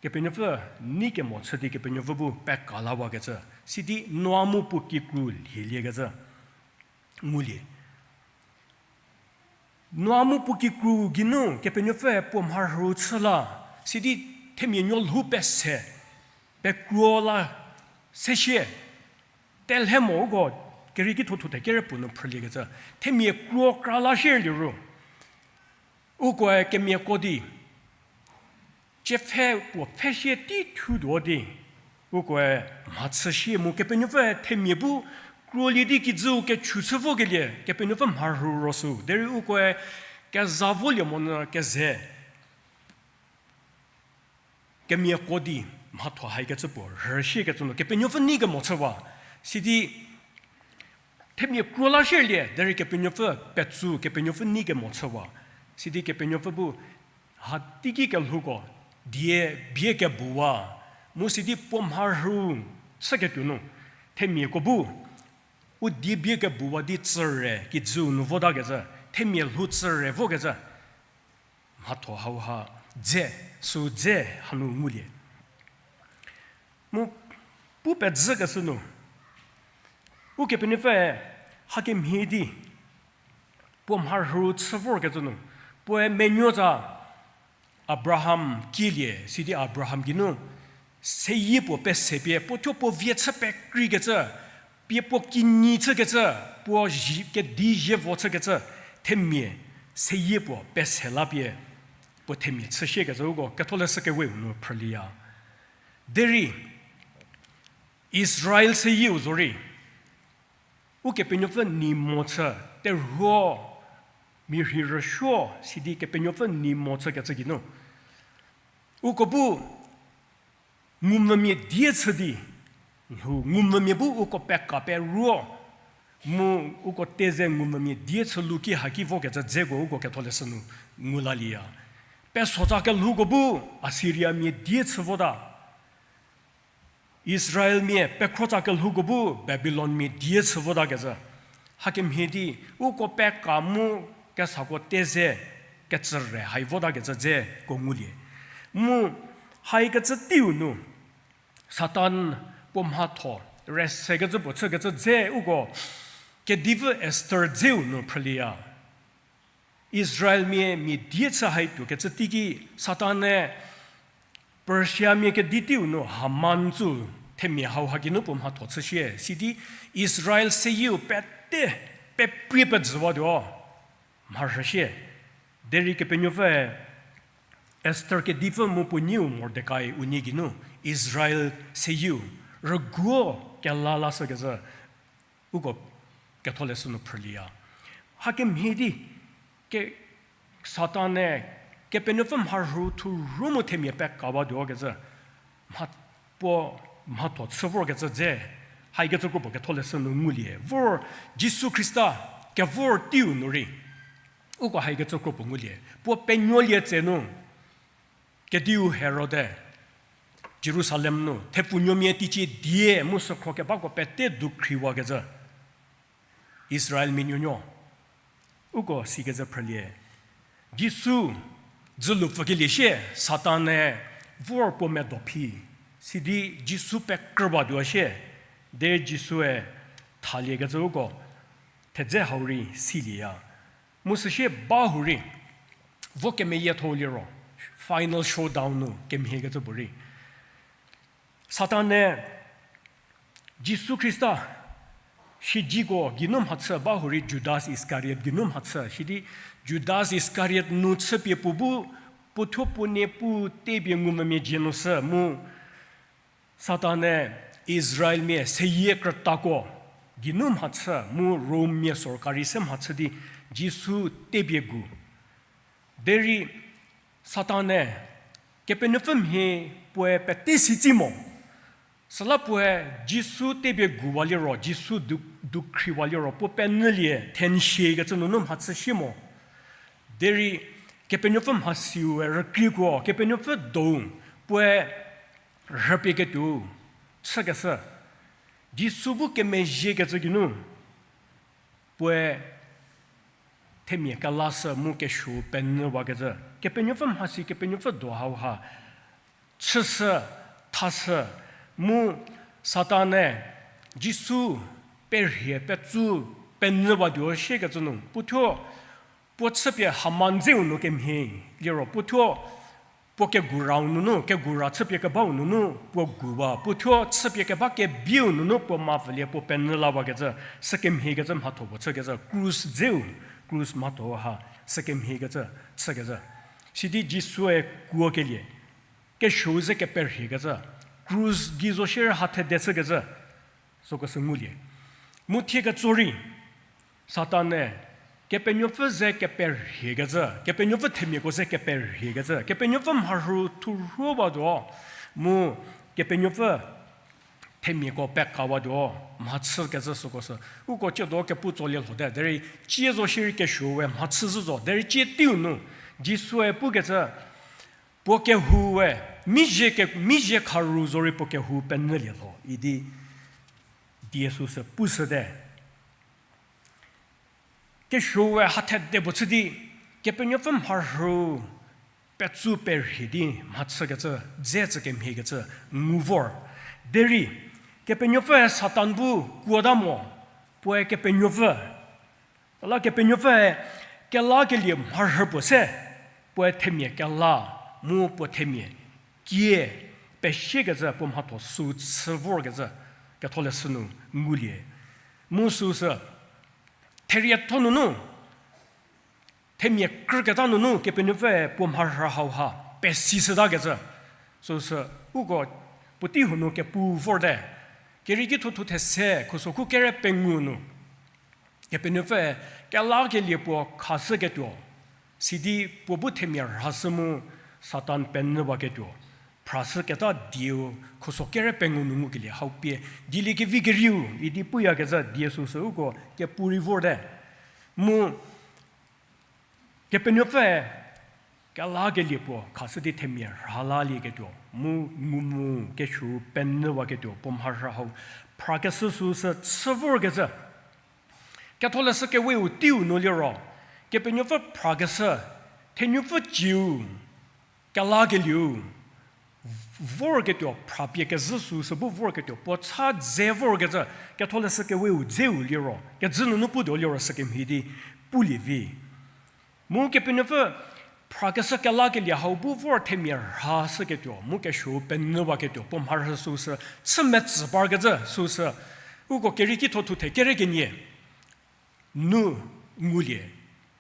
Kepenuopfü nei kemo chü di Kepenuopfü bu pekawakecü, sidi Noa mu puo kikru lhiliekecü ngulie. Noa mu puo kikru geinu Kepenuopfüe puo mharhü chü la, sidi themia nuolhou pese, pekruo la sesie, telhe mo uko kerieki thothu the kere puo nu phrüliekecü, themia kruo kra la shierlie ru, ukoe kemiako di, tsiepfhe puo pfhesie tei thutuo di, ukoe mhachü shie mu Kepenuopfü themia bu kruolie di kijüu kechu chü vokelie Kepenuopfü mharhü ro sü. Derei ukoe keza volie monyü keze kemiako di mhatho haikecü puo rüsiekecü nu Kepenuopfü nei kemo chüwa. Sidi themia kruo la shierlie, derei Kepenuopfü petsu, Kepenuopfü nei kemo chüwa. Sidi Kepenuopfü bu, hateiki kelhouko die bie kebuwa, mu sidi puo mharhü chüketuo nu, themiako bu u die bie kebuwa di tsüre kijüu nu votakecü, themia lhou tsüre vokecü, mhatho hauha dze, sü dze hanu ngulie. Mu pu pezhükeshü nu, Ukepenuopfü hakemhie di puo mharhü chü vorkecü nu, puoe menuo tsa Abraham kielie, sidi Abraham geinu seyie puo pesepie, puo thuo puo vie chü pekreikecü, pie puo kinyi chükecü, puo zi-, kedi zievo chükecü, themia seyie puo pese lapie, puo themia chüsiekecü uko Ketholeshü Kewe-u nu phrülieya. Derei, Israel seyieu zorei, Ukepenuopfü nei mo chü, terhuo, mia rhei rüsuo, sidi Kepenuopfü nei mo chükecü geinu, uko bu ngumvümia die chü di, lhou ngumvümia bu uko peka peruo, mu uko teze ngumvümia die chü luki haki vokecü dzeko uko ketholeshü nu ngu lalieya. Pesotsa kelhouko bu Assyriamia die chü vota. Israelmia pekhrotsa kelhouko bu Babilonmia die chü votakecü. Hakemhie di uko peka mu kesako teze kecüre hai votakecü dzeko ngulie. Mu haikecü teiu nu Satan puo mhatho resekecü puo chükecü dze uko kedipfü Esther dzeu nu phrülieya. Israelmia mia die chü hai tuokecü teiki Satan-e Persiamia kedi teiu nu Haman tsü themia hauha geinu puo mhatho chüshie, sidi Israel seyieu pete peprie pejüwatuo mharhüshie. Derei Kepenuopfüe Esther kedipfü mu puo neiu Mordekai unie geinu Israel seyieu rüguo kela lashükecü uko ketholeshü nu phrülieya. Hakemhie di ke Satan-e Kepenuopfü mharhü thurhu mu themia pekawatuo kecü, mha, puo mhatho chü vorkecü dze, haikecü kropuo ketholeshü nu ngulie. Vor Jisu Khrista kevor teiu nu rei uko haikecü kropuo ngulie. Puo penuolie tse nu kediu Herod-e Jerusalem nu thepfunuomia teicie die mu sükhro kebako pete dukhriwakecü, Israelmia nuonuo uko sikecü phrülie. Jisu dzülu pfükelie sie Satan-e vor puo medo phi, sidi Jisu pekrüwatuo shie, derei Jisue thaliekecü uko thedze hau rei silieya. Mu süsie ba hurei vo kemeyietho liro, final showdown nu kemhiekecü puorei Satan-e Jisu Khrista siedzeko geinu mhachü ba hurei Judas Iskariot geinu mhachü, sidi Judas Iskariot nu chüpie puo bu puothuo puo nie pu tepie ngumvümia dzie nu shü mu Satan-e Israelmia seyie krütako geinu mhachü mu Rommia sorkari se mhachü di Jisu tepie gu. Derei Satan-e Kepenuopfü mhie puoe pete si tsi mo. Süla puoe Jisu tepie guwa liro, Jisu du-, dukhriwa liro, puo penyülie thensiekecü nunu mhachü shie mo. Derei Kepenuopfü mhasiue rükriekuo, Kepenuopfü dou puoe rhüpieketuo chükeshü. Jisu bu kemezhiekecü geinu puoe themia kelashü mu kesuo penyüwakecü. Kepenuopfü mhasi, Kepenuopfü do hauha chüshü, thashü, mu Satan-e Jisu perhie petsu penyüwatuo shiekecü nu puothuo puo chüpie Haman dzeu nu kemhie liro puothuo puo kegurau nunu, kegura chüpie kebau nunu puo guwa, puothuo chüpie keba kebiu nunu puo mavülie puo penyü lawakecü, sükemhiekecü mhatho puo chükecü, krus dzeu, krus mhatho ha, sükemhiekecü, chükecü. Sidi Jisue kuokelie, kesuou ze keperhiekecü, krus gei zo shierei ha thede chükecü, süko sü ngulie. Mu thie ketso rei, Satan-e Kepenuopfü ze keperhiekecü, Kepenuopfü themiako ze keperhiekecü, Kepenuopfü mharhü thurhuwatuo, mu Kepenuopfü themiako pekawatuo, mhachükecü süko sü. Uko tsiedo kepu tsolie lhote, derei tsie zo shierei kesuou we mhachü zhü zo, derei tsie teiu nu, Jisue pukecü, puo kehou we, mizhie ke, mizhie kharu zorei puo kehou penyülie lho, idi die süsü pushüte. Kesuou we ha thede puo chü di, Kepenuopfü mharhü petsu perhie di mhachükecü, dze tsü kemhiekecü ngu vor. Derei, Kepenuopfüe Satan bu kuota mo, puoe kepenuopfü la Kepenuopfüe kelakelie mharhü puo se, puoe themia kela, mu puo themia kie, pesiekecü puo mhatho sü chü vorkecü, ketholeshü nu ngulie. Mu süsü, therietho nunu, themia krüketa nunu Kepenuopfüe puo mharhü hauha pesishütakecü. Süsü uko puotei hanu kepu vorte. Kerieki tho thu these, khuso khu kere pengou nu, Kepenuopfü kelakelie puo khashüketuo, sidi puo bu themia rhashü mu Satan penyüwaketuo, phrashüketa dieu khuso kere pengou nu ngukelie hau pie, dieliekevi kerieu idi puyakezhü die süsü uko kepu rei vorte. Mu Kepenuopfü kelakelie puo khashü di themia rhalalieketuo mu ngu mu kesuou penyüwaketuo puo mharhü hau phrakeshü süsü chü vorkecü. Ketholeshü Keweu teiu nu liro, Kepenuopfü phrakeshü, thenupfü ciu kelakelieu vorketuo, phrapie kezhü süsü bu vorketuo puo cha dze vorkecü, Ketholeshü Keweu dzeu liro kejü nunu putuo liro sükemhie di pulie vi. Mu Kepenuopfü phrakeshü kelakelie hau bu vor themia rhashüketuo mu kesuou penyüwaketuo puo mharhü süsü chü metsü parkecü süsü uko Kerieki tho thu the kere kenie nu ngulie.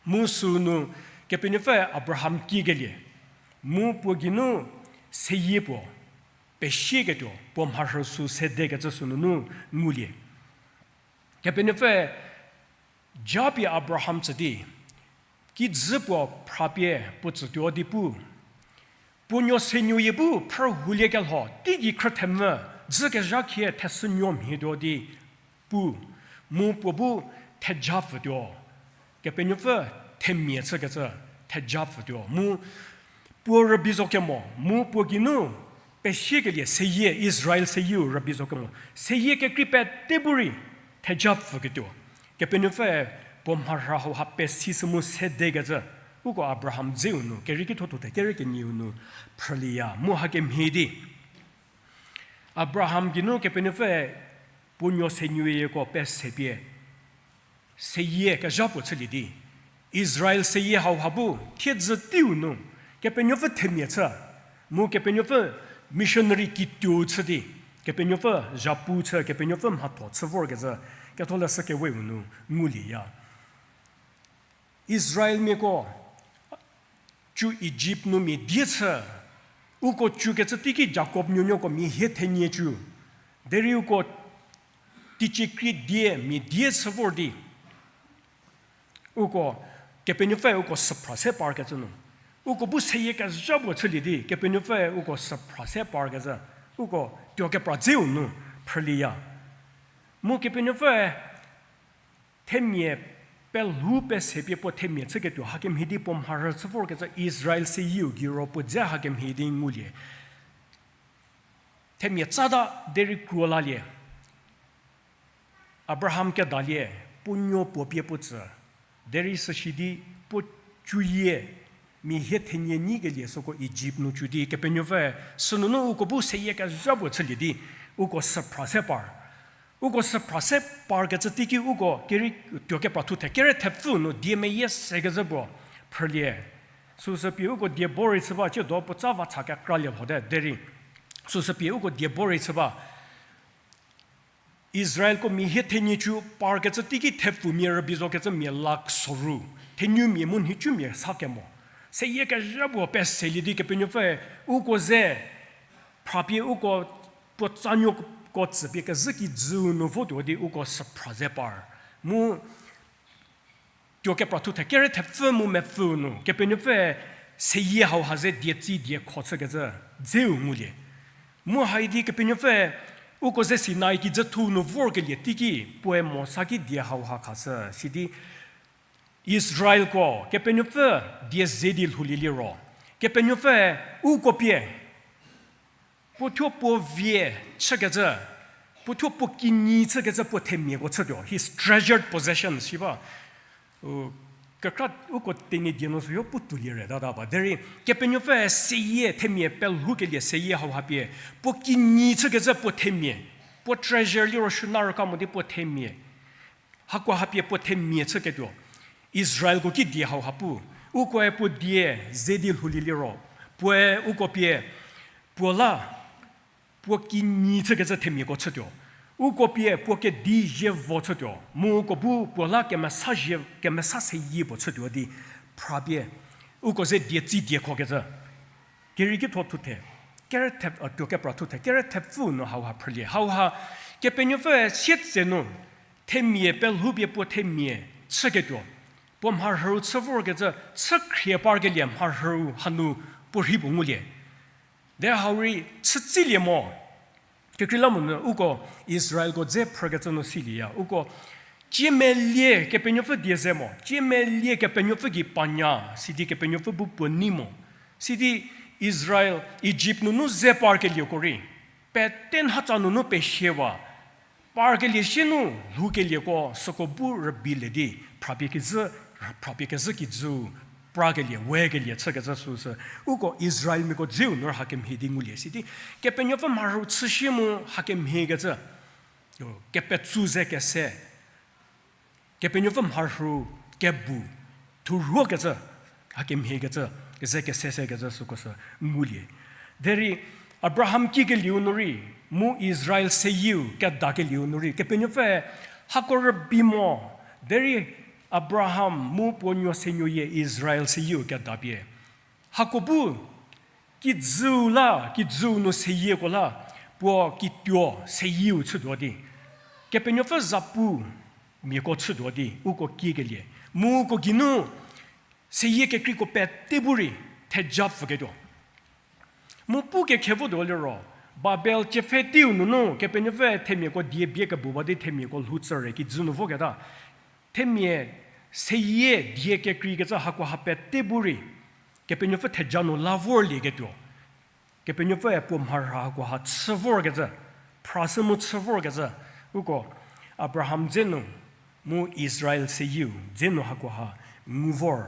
Mu sünu Kepenuopfü Abraham kiekelie, mu puo geinu seyie puo pesieketuo puo mharhü sü sedekecü sünunu ngulie. Kepenuopfü japie Abraham tsü di, kijü puo phrapie puo tsütuo di pu, puo nuo senuoyie bu phrü huliekelho teigei khrüthemvü dzükezha khie thesünuo mhietuo di pu, mu puo bu thejapfütuo. Kepenuopfü themia chükecü thejapfütuo mu puo rübei zo kemo mu puo geinu pesiekelie seyie, Israel seyieu rübei zo kemo seyie kekrei pete bu rei thejapfüketuo, Kepenuopfü puo mharhü hauha pesishü mu sedekecü uko Abraham dzeu nu Kerieki tho thu the kere kenieu nu phrülieya. Mu hakemhie di Abraham geinu Kepenuopfü puo nuo senuoyieko pesepie seyie kezha puo chülie di, Israel seyie hauha bu thiedzü teiu nu Kepenuopfü themia chü, mu Kepenuopfü missionary kituou chü di, Kepenuopfü zhapu chü, Kepenuopfü mhatho chü vorkezhü Ketholeshü Keweu nu ngulieya. Israelmiako cü Ijipt nu mia die chü, uko cükecü teiki Jakob nuonuoko mia hie thenie cü, derei uko teicie krie die mia die chü vor di, uko Kepenuopfü uko süphra se parkecü nu, uko bu seyie kezha puo chülie di Kepenuopfü uko süphra se parkecü, uko tuo kepra dzeu nu phrülieya. Mu Kepenuopfü themia pelhou pesepie puo themia chüketuo hakemhie di puo mharhü chü vorkecü Israel seyieu gei ro puo dze hakemhie di ngulie. Themia tsata derei kro lalie. Abraham kedalie, puo nuo puo pie puo tsü, derei süshi di puo cüyie mia hie thenie nyikelie süko Ijipt nu cü di Kepenuopfü sünunu uko bu seyie kezha puo chülie di uko süphra se par. Uko süphra se parkecü teiki uko keri tuo kepra thu the kere thepfü nu die meyie sekecü puo phrülie. Süsü pie uko die bo rei chü ba, ciedo puo tsa va cha kekralie lhote derei. Süsü pie uko die bo rei chü ba. Israelko mia hie thenie cü parkecü teiki thepfumia rübei zokecü mia lakh soru, thenumia mu nhicumia sa kemo, seyie kezha puo peselie di Kepenuopfü uko ze phrapie uko puo tsanuoko tsüpie kezhü kijüu nu votuo di uko süphra ze par. Mu tuo kepra thu the kere thepfü mu mepfüu nu Kepenuopfü seyie hauha ze die tsi die kho chükecü dzeu ngulie. Mu hai di Kepenuopfü uko ze Sinai kijüthou nu vorkelie teiki puoe Mosa ki die hauha khashü sidi Israelko Kepenuopfü die ze di lhoulieliro, Kepenuopfü uko pie puo thuo puo vie chükecü, puo thuo puo kinyi chükecü puo themiako chütuo, his treasured possessions shi ba. U, kekra uko Tenyidie nu süyo pu tuolie re tata ba. Derei Kepenuopfü seyie themia pelhoukelie seyie hauha pie puo kinyi chükecü puo themia, puo treasure liro shüna rüka mo di puo themia. Hakoha pie puo themia chüketuo, Israelko ki die hauha pu, ukoe puo die ze di lhoulieliro, puoe uko pie puo la puo kinyi chükecü themiako chütuo, uko pie puo kedi zievo chütuo, mu uko bu puo la kemesa zie, kemesa seyie puo chütuo di phrapie uko ze die tsi die khokecü. Kerieki tho thu the, kere thep-, a, tuo kepra thu the, kere thepfü nu hauha phrülie. Hauha Kepenuopfüe sietse nu, themia pelhoupie puo themia chüketuo, puo mharhüu chü vorkecü, chü khrie parkelie mharhüu hanu puo rhi puo ngulie. De hau rei chütsilie mo. Kekreilamonyü uko Israelko dze phrükecü nu silieya. Uko, ciemelie Kepenuopfü die ze mo, ciemelie Kepenuopfü gei panya, sidi Kepenuopfü bu puo nei mo. Sidi Israel Ijipt nunu ze parkelieko rei, pete nhatsa nunu peshiewa, parkelie sie nu lhoukelieko süko bu rübei le di, phrapie kezhü, phrapie kezhü kijüu prakelie, wekelie chükecü süsü, uko Israelmiako dzeu nu hakemhie di ngulie sidi, Kepenuopfü mharhüu chüshie mu hakemhiekecü, kepetsu ze kese, Kepenuopfü mharhüu kebu, thuruokecü, hakemhiekecü, ze kese sekecü süko sü ngulie. Derei Abraham kikelieu nu rei, mu Israel seyieu kedakelieu nu rei, Kepenuopfü hako rübei mo, derei Abraham mu puo nuo senuoyie Israel seyieu kedapie, hako bu kijüu la, kijüu nu seyieko la, puo kituo seyieu chütuo di, Kepenuopfü zapu miako chütuo di uko kiekelie. Mu uko geinu seyie kekreiko pete bu rei theja pfüketuo. Mu pukekhe votuo liro, Babel tsiepfhe teiu nunu Kepenuopfü themiako die bie kebuwa di themiako lhou tsüre kijü nu voketa, themia seyie die kekreikecü hakoha pete bu rei Kepenuopfü theja nu la vorlieketuo. Kepenuopfüe puo mharhü hakoha chü vorkecü, phrashü mu chü vorkecü, uko Abraham dze nu, mu Israel seyieu dze nu hakoha ngu vor.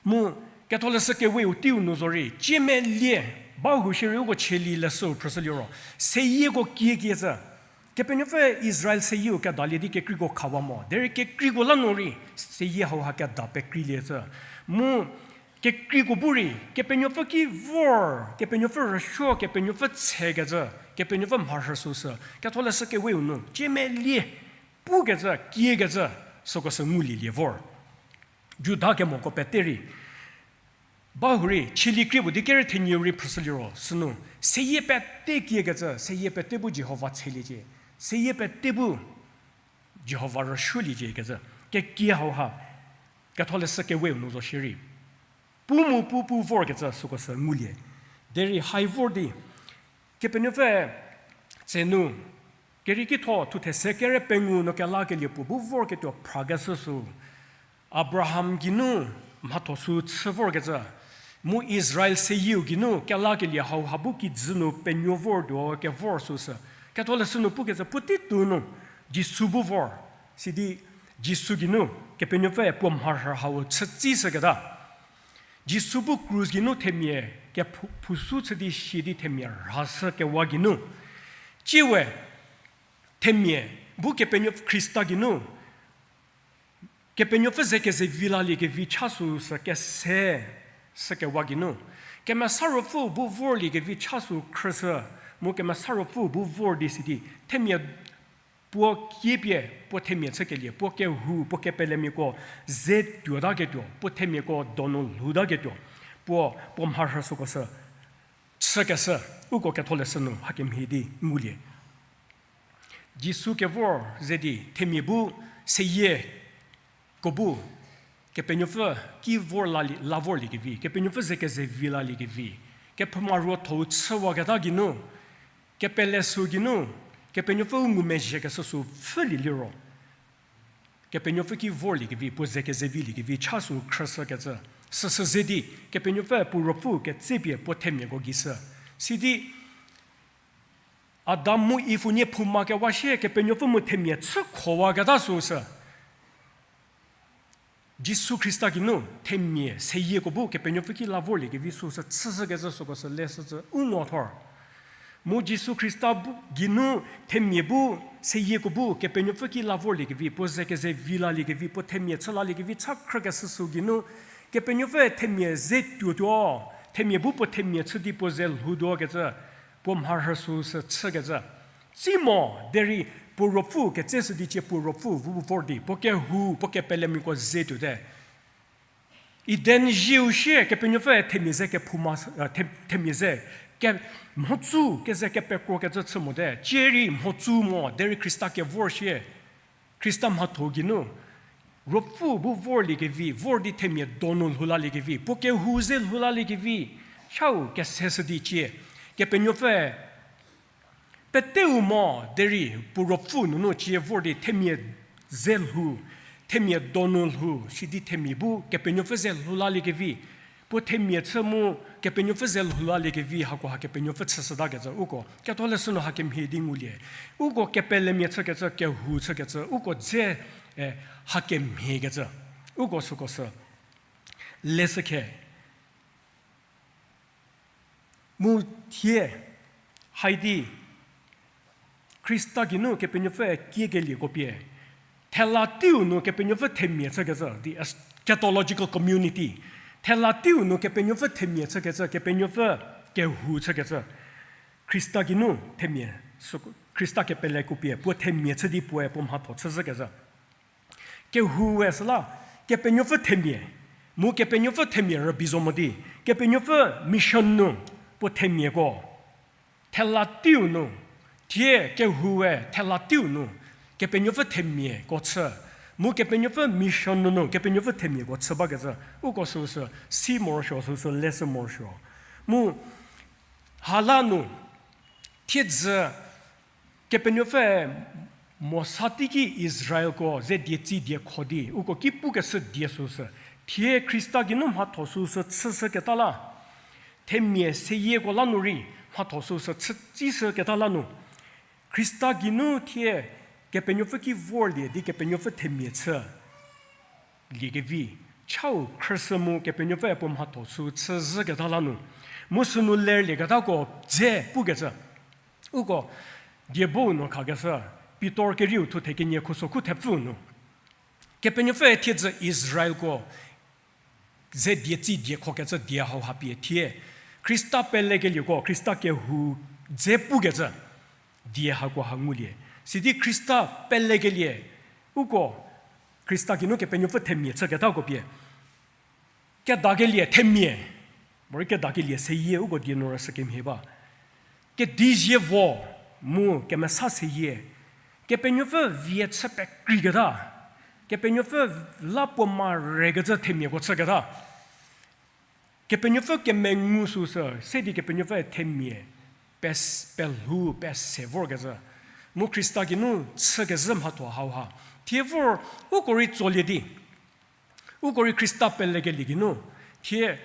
Mu Ketholeshü Keweu teiu nu zorei, ciemelie, bahou shierei uko cheli leshüu phrüshü liro, seyieko kiekiecü, Kepenuopfü Israel seyieu kedalie di kekreiko khawa mo, derei kekreiko la nu rei, seyie hauha keda pekreiliecü. Mu kekreiko bu rei, Kepenuopfü ki vor, Kepenuopfü rüsuo, Kepenuopfü tsekecü, Kepenuopfü mharhü süsü, Ketholeshü Keweu nu, ciemelie, pukecü, kiekecü, süko sü ngulielie vor. Juda kemoko pete rei, bahurei, cheli krie puo di kere thenieu rei phrüshü liro, sünu, seyie pete kiekecü, seyie pete bu Jihova tsheliecie, seyie pete bu Jihova rüsuoliecie kecü, kekie hauha, Ketholeshü Keweu nu zo shierei, pu mu pu pu vorkecü süko sü ngulie. Derei hai vor di, Kepenuopfü tsenu, kerieki tho thuthe se kere pengou nu kelakelie puo bu vorketuo phrakeshü sü, Abraham geinu mhatho sü chü vorkecü, mu Israel seyieu geinu kelakelie hauha bu kijü nu penuo vortuo kevor süsü, Ketholeshü nu pukecü puotei tu nu, Jisu bu vor, sidi Jisu geinu Kepenuopfüe puo mharhü hau chütsishüketa. Jisu bu krus geinu themia kephu-, phusu chü di sie di themia rhashü kewa geinu, tsiewe themia bu Kepenuopfü Khrista geinu, Kepenuopfü ze kezevi laliekevi cha süsü kese shükewa geinu, Kemesa Ruopfüu bu vorliekevi cha sü khrüshü, mu Kemesa Ruopfüu bu vor di sidi, themia puo kiepie, puo themia chükelie, puo kehou, puo kepelemiako ze tuotaketuo, puo themiako donu lhoutaketuo, puo, puo mharhü süko sü chükeshü, uko Ketholeshü nu hakemhie di ngulie. Jisu kevor ze di themia bu seyieko bu Kepenuopfü ki vor la, la vorliekevi, Kepenuopfü ze kezevi laliekevi, kephouma ruothou chüwaketa geinu, kepele sü geinu, Kepenuopfüu ngumezhiekeshü sü pfhülie liro, Kepenuopfü ki vorliekevi, puo ze kezeviliekevi cha sü khrüshükecü, süsü ze di Kepenuopfü puo Ruopfüu ketsepie puo themiako gei shü. Sidi Adam mu Iv unie phouma kewa shie Kepenuopfü mu themia chükhowaketa süsü, Jisu Khrista geinu themia seyieko bu Kepenuopfü ki la vorliekevi süsü chüshükecü süko sü leshücü u ngo thor. Mu Jisu Khrista bu, geinu themia bu seyieko bu Kepenuopfü ki la vorliekevi, puo ze kezevi laliekevi, puo themia chü laliekevi cha khrükeshü sü geinu, Kepenuopfü themia ze tuotuo, themia bu puo themia chü di puo ze lhoutuokecü, puo mharhü süsü chükecü. Tsi mo derei puo Ruopfü ketseshü di cie puo Ruopfü bu vor di, puo kehou, puo kepelemiako ze tuote. Eden zieu shie Kepenuopfü themia ze kephouma, eh, the-, themia ze Ke, mhodzü keze kepekrokecü chü mote, cierei mhodzü mo, derei Khrista kevor shie. Khrista mhatho geinu, Ruopfü bu vorliekevi, vor di themia donu lhoulaliekevi, puo kehou ze lhoulaliekevi, chau keseshü di cie. Kepenuopfü peteu mo derei puo Ruopfü nunu cie vor di themia ze lhou, themia donu lhou, sidi themia bu Kepenuopfü ze lhoulaliekevi, puo themia chü mu Kepenuopfü ze lhoulaliekevi hakoha Kepenuopfü chüshütakecü, uko ketholeshü nu hakemhie di ngulie. Uko kepelemia chükecü, kehou chükecü, uko dze, e, hakemhiekecü, uko süko sü leshükhe. Mu thie, haidi, Khrista geinu Kepenuopfü kiekelieko pie, thela teiu nu Kepenuopfü themia chükecü, the eschatological community, thela teiu nu Kepenuopfü themia chükecü, Kepenuopfü kehou chükecü, Khrista geinu themia, sü, Khrista kepeleko pie puo themia chü di puoe puo mhatho chüzhükecü. Kehoue süla, Kepenuopfü themia, mu Kepenuopfü themia rübei zo mo di, Kepenuopfü mission nu puo themiako, thela teiu nu, thie kehoue thela teiu nu, Kepenuopfü themiako chü, mu Kepenuopfü mission nunu Kepenuopfü themiako chü bakecü, uko süsü si morosuo, süsü leshü morosuo. Mu hala nu, thiedzü Kepenuopfü Mosa teiki Israelko ze die tsi die kho di, uko ki pukeshü die süsü, thie Khrista geinu mhatho süsü chüshüketa la, themia seyieko la nu rei mhatho süsü chü, tsishüketa la nu, Khrista geinu thie Kepenuopfü ki vorlie di Kepenuopfü themia chü liekevi, chau khrüshü mu Kepenuopfüe puo mhatho sü chüzhüketa la nu, mu sünu lerlieketako dze pukecü. Uko die bou nu khakeshü, Pitor kerieu thuthe kenie khuso khu thepfü nu, Kepenuopfüe thiedzü Israelko ze die tsi die khokecü die hauha pie thie, Khrista pelekelieko, Khrista kehou dze pukecü die hako ha ngulie. Sidi Khrista pelekelie, uko Khrista geinu Kepenuopfü themia chüketako pie, kedakelie themia, morei kedakelie seyie uko die nu rüshükemhie ba. Kedizie vo mu kemesa seyie, Kepenuopfü vie chü pekreiketa, Kepenuopfü la puo marekecü themiako chüketa. Kepenuopfü kemengu süsü se di Kepenuopfü themia pes-, pelhou pese vorkecü, mu Khrista geinu chükezhü mhatho hauha thie vor, uko rei tsolie di, uko rei Khrista pelekelie geinu thie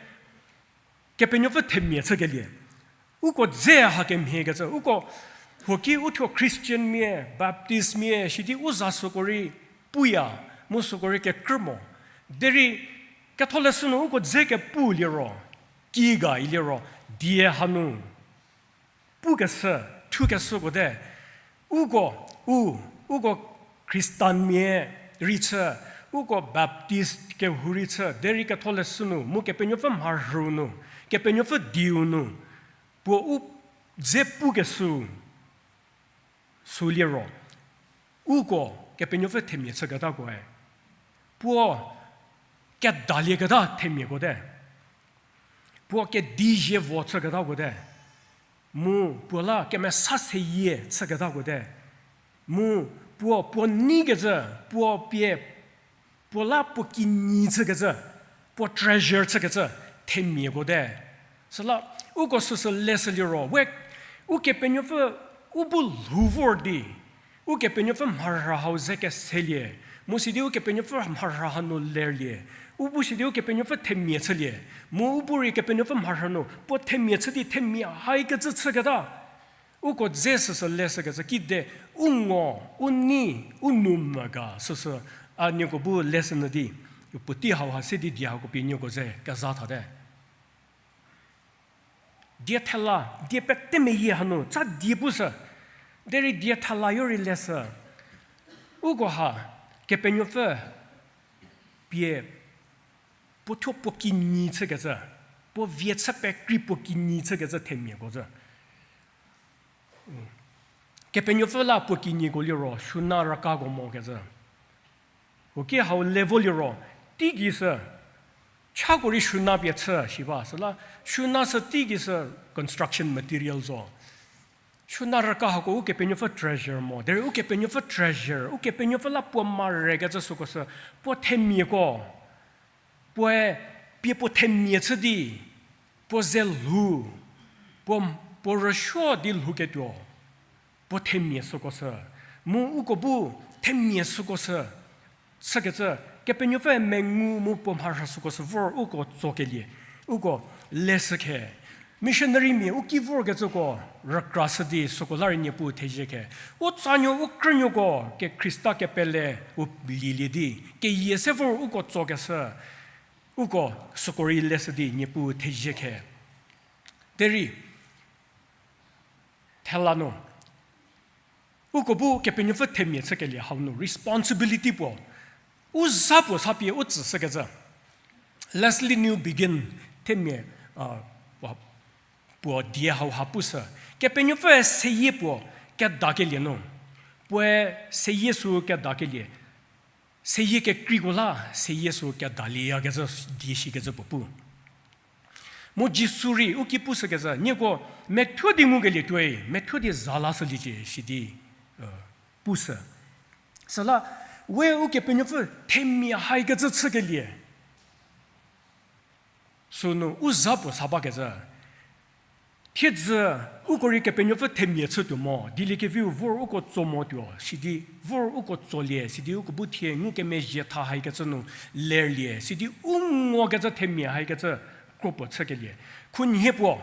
Kepenuopfü themia chükelie, uko dze hakemhiekecü, uko huoki uthuo Christian mia, Baptist mia sidi u za süko rei puya, mu süko rei kekrü mo. Derei Ketholeshü nu uko dze kepu liro, ki ga iliro, die hanu pukeshü, thukeshüko te, uko, u, uko Christian mia rei chü, uko Baptist kehou rei chü, derei Ketholeshü nu mu Kepenuopfü mharhüu nu, Kepenuopfü dieu nu, puo u dze pukeshü sü liro, uko Kepenuopfü themia chüketakoe, puo kedalieketa themiako te, puo kedizie vo chüketako te, mu puo la kemesa seyie chüketako te, mu puo, puo neikecü, puo pie, puo la puo kinyi chükecü, puo treasure chükecü themiako te. Süla uko süsü leshü liro, we, Ukepenuopfü u bu lhou vor di, Ukepenuopfü mharha hau ze keselie, mu sidi Ukepenuopfü mharha hanu lerlie, u bu sidi Ukepenuopfü themia chülie, mu u bu rei Kepenuopfü mharha nu puo themia chü di themia haikecü chüketa. Uko dze süsü leshükecü kide, u ngo, u nei, u nou mvü ga süsü, a nieko bu leshü nyü di, puotei hauha se di die hako pie nieko ze keza thate. Die thela, die pete meyie hanu tsa die pushü, derei die thela yo rei leshü. Uko ha, Kepenuopfü pie puo thuo puo kinyi chükecü, puo vie chü pekrei puo kinyi chükecü themiako zü. Kepenuopfü la puo kinyiko liro, suna rükako mokecü. Uki hau level liro, teigei sü, chako rei suna pie chü shi ba, süla suna sü teiki sü construction material zo. Suna rüka hako Ukepenuopfü treasure mo. Derei Ukepenuopfü treasure, Ukepenuopfü la puo mare kecü süko sü, puo themiako, puoe pie puo themia chü di, puo ze lhou, puo, puo rüsuo di lhouketuo, puo themia süko sü. Mu uko bu themia süko sü, chükecü, Kepenuopfü mengu mu puo mharhü süko sü vor uko tsokelie, uko leshü khe. Missionary mia u ki vorkecüko rükra shü di süko la rei Niepuu thezie khe. U tsanuo u krünuoko ke Khrista kepele u lielie di, keyie se vor uko tsokeshü, uko süko rei leshü di Niepuu thezie khe. Derei, thela nu, uko bu Kepenuopfü themia chükelie hau nu responsibility puo, u za puo sa pie u tsüshükecü. Lesslie Newbigin themia, a, puo, puo die hauha pushü. Kepenuopfüe seyie puo kedakelie nu, puoe seyie sü kedakelie, seyie kekreiko la seyie sü kedalieyakecü die shikecü puo pu. Mu Jisu rei u ki pushükecü, nieko methuo di ngukelie tuoi, methuo di za lashüliecie sidi, pushü. Süla, we Ukepenuopfü themia haikecü chükelie sünu u za puo sa bakecü. Thiedzü uko rei Kepenuopfü themia chütuo mo, dieliekeviu vor uko tso motuo, sidi vor uko tsolie, sidi uko bu thie ngukemezhie tha haikecü nu lerlie, sidi u ngokecü themia haikecü kro puo chükelie. Khunhie puo,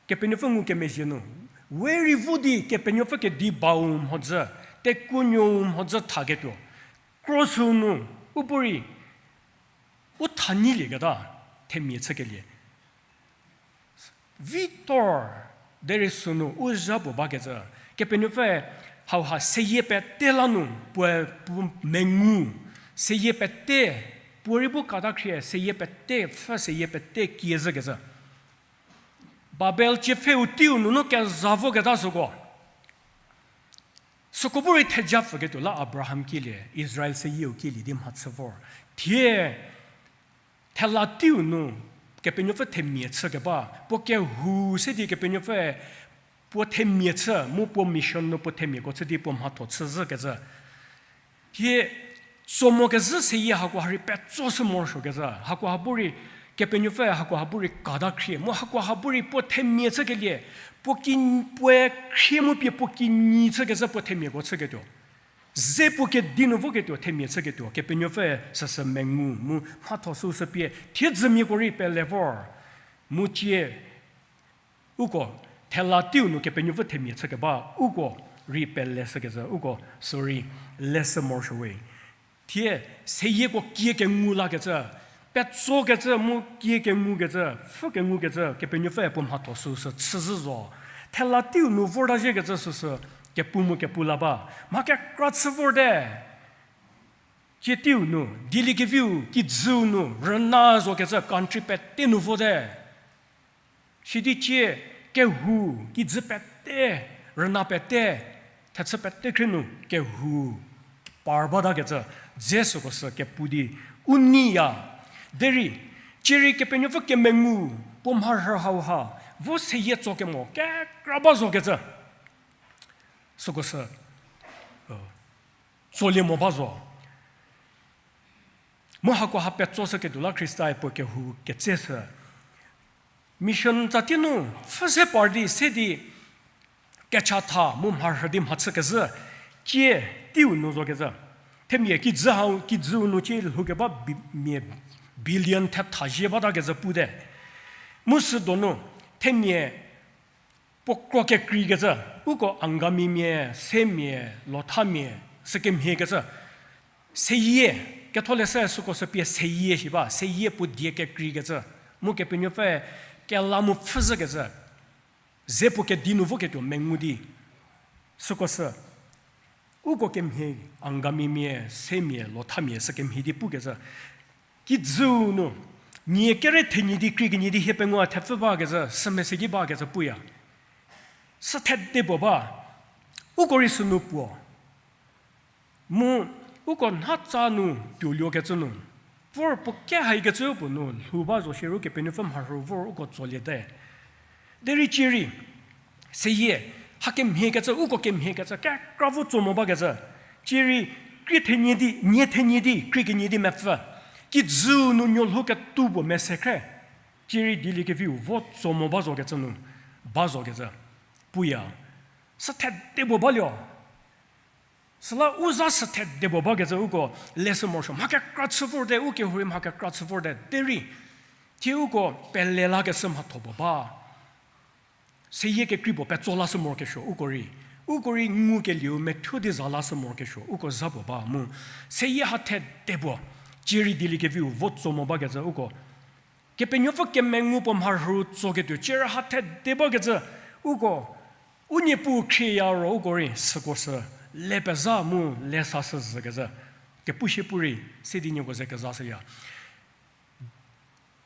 Kepenuopfü ngukemezhie nu, we rei vo di Kepenuopfü kedi bau mhodzü, tekuonuou mhodzü thaketuo. Kro sü nu, u bu rei, u thanyielieketa, themia chükelie. Vitor, derei sünu u zha puo bakecü, Kepenuopfü hauha seyie pete la nu, puoe pu mengu, seyie pete, puo rei bu kata khrie, seyie pete, pfü seyie pete kie zhükecü. Babel ciepfheu teiu nunu keza voketa süko. Süko bu rei theja pfüketuo la Abraham kielie, Israel seyieu kielie di mhachü vor. Thie, thela teiu nu, Kepenuopfü themia chükeba, puo kehou se di Kepenuopfüe puo themia chü, mu puo mission nu puo themiako chü di puo mhatho chü zhükecü. Thie, tso mo kezhü seyie hakoha rei petso shü morosuokecü, hakoha bu rei, Kepenuopfüe hakoha bu rei kata khrie, mu hakoha bu rei puo themia chükelie, puo ki, puoe khrie mu pie puo kinyi chükecü puo themiako chüketuo. Ze puo kedi nu voketuo, themia chüketuo, Kepenuopfü süsü mengu, mu mhatho süu sü pie, thiedzümiako rei pele vor, mu cie, uko, thela teiu nu Kepenuopfü themia chükeba, uko rei pele shükecü, uko sü rei leshü morosuo we. Thie, seyieko kie kengu lakecü, petsokecü mu kie kengukecü, pfhü kengukecü, Kepenuopfüe puo mhatho süu sü chü zhü zo. Thela teiu nu vorta ziekecü süsü, kepu mu kepu la ba. Mha kekra chü vorte. Cie teiu nu, dieliekeviu, kijüu nu, rüna zokecü country pete nu vote. Sidi cie, kehou, kijü pete, rüna pete, thechü pete khrie nu, kehou, par batakecü, dze süko sü kepu di, u neiya. Derei, cie rei Kepenuopfü kemengu, puo mharhü hauha, vo seyie tso kemo, kekra ba zokecü. Süko sü, tsolie mo ba zo. Mu hakoha petso shüketuo la Khrista-e puo kehou ketse shü. Mission tsatie nu, pfhü se par di, se di, kechatha, mu mharhü di mhachükezhü, cie, teiu nu zokecü. Themia kijü hau, kijüu nu cie lhoukeba bi-, mia billion thetha zie batakezhü pute. Mu sü donu, themia puo kro kekreikecü, uko Angamimia, Semia, Lothamia, sükemhiekecü. Seyie, ketholeshü süko sü pie seyie shi ba, seyie puo die kekreikecü. Mu Kepenuopfü kela mu pfhü zhükecü. Ze puo kedi nu voketuo mengu di. Süko sü. Uko kemhie Angamimia, Semia, Lothamia sükemhie di pukecü. Kijüu nu, nie kere thenyi di krie kenyi di hie pengou thepfü bakecü, sümese ki bakecü puya. Sü thede puo ba, uko rei sünu puo. Mu, uko nhatsa nu tuoluokecü nu, vor puo ke haikecü puo nu lhou ba zo shierei Kepenuopfü mharhü vor uko tsoliete. Derei cierei, seyie, hakemhiekecü, uko kemhiekecü, kekra vo tso mo bakecü. Cierei, krie thenie di, nie thenie di, krie kenie di mepfü. Kijüu nu nuolhou ketuo puo mese khre. Cierei dieliekeviu vo tso mo ba zokecü nu, ba zokecü. Puya, sü thede puo balio. Süla u za sü thede puo bakecü uko leshü morosuo. Mha kekra chü vorte, u kehou rei mha kekra chü vorte. Derei, thie uko pele lakeshü mhatho puo ba. Seyie kekrei puo petso lashü morokesuo uko rei. Uko rei ngukelieu methuo di za lashü morokesuo uko za puo ba mu. Seyie ha thede puo. Cierei dieliekeviu vo tso mo bakecü uko. Kepenuopfü kemengu puo mharhü tsoketuo, cierei ha thede bakecü, uko, u Niepuu khrieya ro uko rei süko sü, le peza mu le sashü zhükecü, kepu shie pu rei, se di nieko ze kezashüya.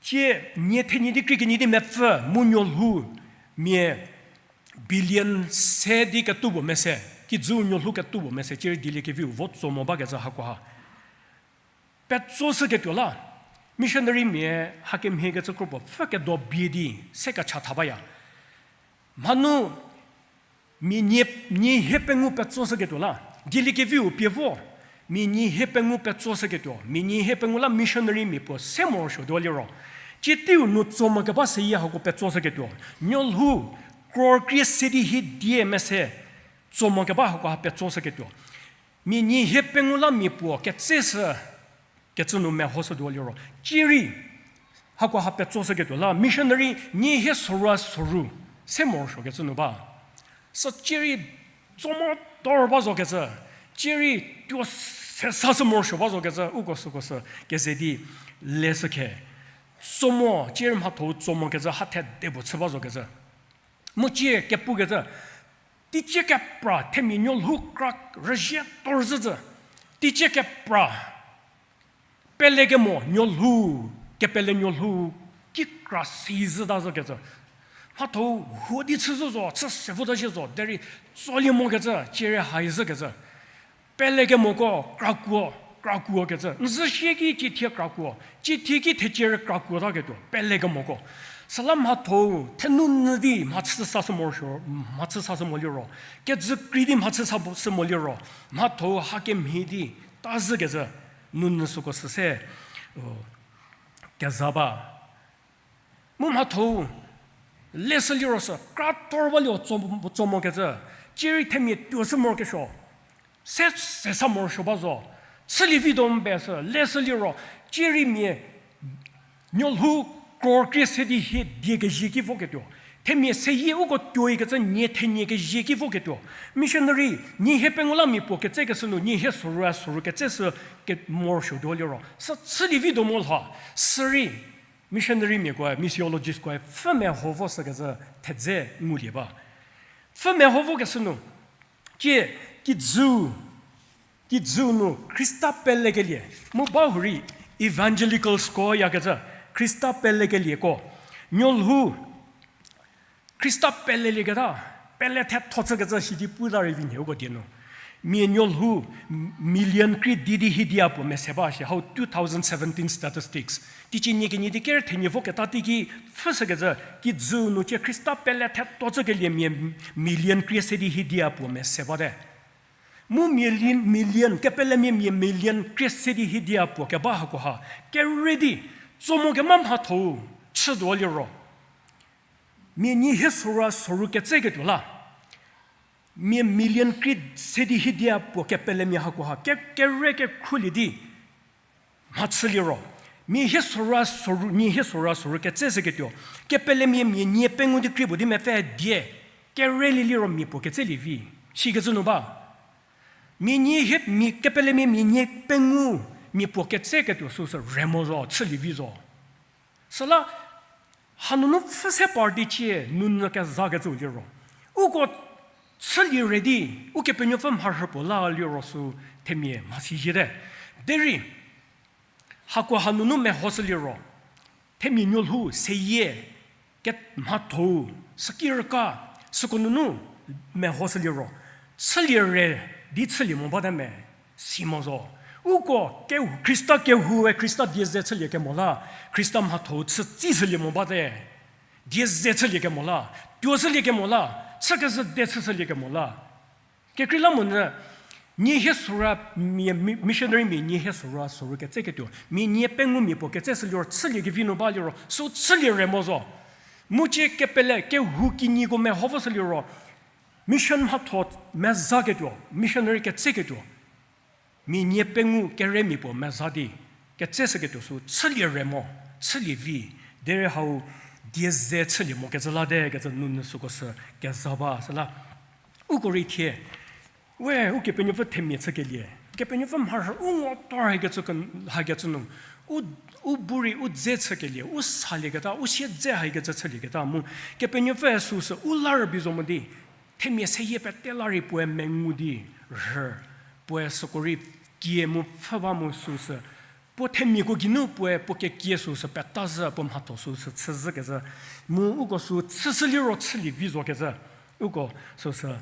Tie, nie thenie di krie kenie di mepfü, mu nuolhou, mia billion se di ketuo puo mese, kijüu nuolhou ketuo puo mese, cierei dieliekeviu vo tso mo bakecü hakoha. Petsoshüketuo la, missionarymia hakemhiekecü kro puo pfhü kedo bie di se kechatha baya. Mhanu, mia nie, nie hie pengou petsoshüketuo la, dieliekeviu pie vo, mia nie hie pengou petsoshüketuo, mia nie hie pengou la missionarymia puo se morosuotuo liro. Cietiu nu tso mo keba seyie hako petsoshüketuo, nuolhou, crore krie se di hie die mese, tso mo keba hakoha petsoshüketuo. Mia nie hie pengou la mia puo ketseshü, kecü nu mehoshütuo liro. Cierei, hakoha petsoshüketuo la, missionary nie hie sorou soru, se morosuokecü nu ba. Sü cierei, tso mo tor ba zokecü, cierei, tuo se sashü morosuo ba zokecü, uko süko sü, keze di, leshü khe. Tso mo, cierei mhatho tso mokecü, ha thede puo chü ba zokecü. Mu cie kepukecü, teicie kepra themia nuolhou kra rüzhie torzhüzhü. Teicie kepra pelekemo nuolhou, kepele nuolhou kikra sizhüta zhükecü. Mhatho huo di chüzhü zo, chü se vota zhie zo, derei tsolie mokecü, cierei haizhükecü. Pelekemoko krakuo, krakuo kecü. N zhü sie ki cithie krakuo, cithie ki thecie rei krakuotaketuo, pelekemoko. Süla mhatho-u, thenou nyü di mhachü sashü morosuo, mhachü sashü mo liro. Kejü krei di mhachü sa bo-, sü mo liro. Mhatho-u hakemhie di, tazhükecü, nounyü süko süse, o, keza ba. Mu mhatho-u, leshü liro sü, kra tor ba lio tso, tso mokecü, cierei themia tuo sü morokesuo, se, se sa morosuo ba zo, chülie vi do mbe sü, leshü liro, cierei mia, nuolhou crore krie se di hie die kezie ki voketuo. Themia seyie uko tuoikecü nie thenie kezie ki voketuo. Missionary, nie hie pengou la mia puo ketsekeshü nu, nie hie sorou a sorou ketseshü ke morosuotuo liro. Sü chülie vi do mo lho, sürei, missionarymiakoe, missiologistkoe, pfhü meho vo sükecü thedze ngulie ba. Pfhü meho vokeshü nu, cie, kijü, kijü nu Khrista pelekelie, mu bahurei evangelicalsko yakecü, Khrista pelekelieko, nuolhou, Khrista pelelieketa, pele thetho chükecü sidi puta rei vi nhie uko die nu. Mia nuolhou, million krie di di hie dia puo mese ba shi, hau two thousand seventeen statistics. Teicie nie kenie di ker thenie voketa teiki pfhüshükecü, kijü nu cie Khrista pele thetho chükelie mia million krie se di hie dia puo mese bate. Mu million, million, kepelemia mia million krie se di hie dia puo keba hakoha, kere di, tso mo kema mhatho-u, chütuo liro. Mia nie hie sorou a sorou ketseketuo la. Mia million krie se di hie dia puo kepelemia hakoha, ke, kere kekhruolie di, mhachü liro. Mia hie sorou a sorou, nie hie sorou a sorou ketseshüketuo. Kepelemia mia nie pengou di krie puo di mepfü die. Kerelie liro mia puo ketselie vi. Sikecü nu ba. Mia nie hie, mia kepelemia mia nie pengou, mia puo ketseketuo süsü remo zo, chülie vi zo. Süla, hanunu pfhü se party cie, nounyü kezakecü liro. Uko chülie re di, Ukepenuopfü mharhü puo la liro sü themia mhasi ziete. Derei, hako hanunu mehoshü liro. Themia nuolhou seyie, ke mhatho-u, süki rüka, süko nunu mehoshü liro. Chülie re di chülie mo bate me, si mo zo. Uko ke-, Khrista kehoue Khrista die ze chülie kemo la, Khrista mhatho-u chütsishülie mo bate. Die ze chülie kemo la, tuoshülie kemo la, chükezhü de chüshülie kemo la. Kekreilamonyü, nie hie sora mia, mi-, missionary mia nie hie sora soru ketseketuo, mia nie pengou mia puo ketseshü liro chülie kevi nu ba liro, sü chülie re mo zo. Mu cie kepele kehou kinyiko meho voshü liro, mission mhatho mezaketuo, missionary ketseketuo, mia nie pengou kere mia puo meza di, ketseshüketuo sü chülie re mo, chülie vi, derei hau die ze chülie mo kecü la de kecü nunu süko sü keza ba süla. Uko rei thie, we, Ukepenuopfü themia chükelie, Kepenuopfü mharhü u ngo tor hakecü ken-, hakecü nu, u, u bu rei u dze chükelie, u salieketa, u siedze hakecü chülieketa mu, Kepenuopfüe süsü u la rübei zo mo di, themia seyie pete la rei puoe mengu di rhü, puoe süko rei kie mu pfhü ba mu süsü, puo themiako geinu puoe puo kekie süsü peta zhü, puo mhatho süsü chüzhükecü, mu uko sü chüshü liro chülie vi zokecü, uko süsü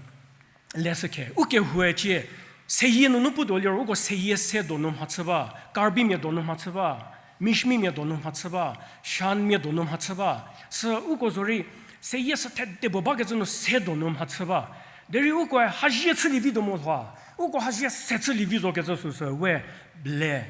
leshükhe. Ukehoue cie, seyie nunu putuo liro uko seyie se donu mhachü ba, Karbimia donu mhachü ba, Mishmimia donu mhachü ba, Shanmia donu mhachü ba. Sü uko zorei seyie sü thede puo bakecü nu se donu mhachü ba. Derei ukoe hazie chülie vi do mo lho, uko hazie se chülie vi zokecü süsü we le.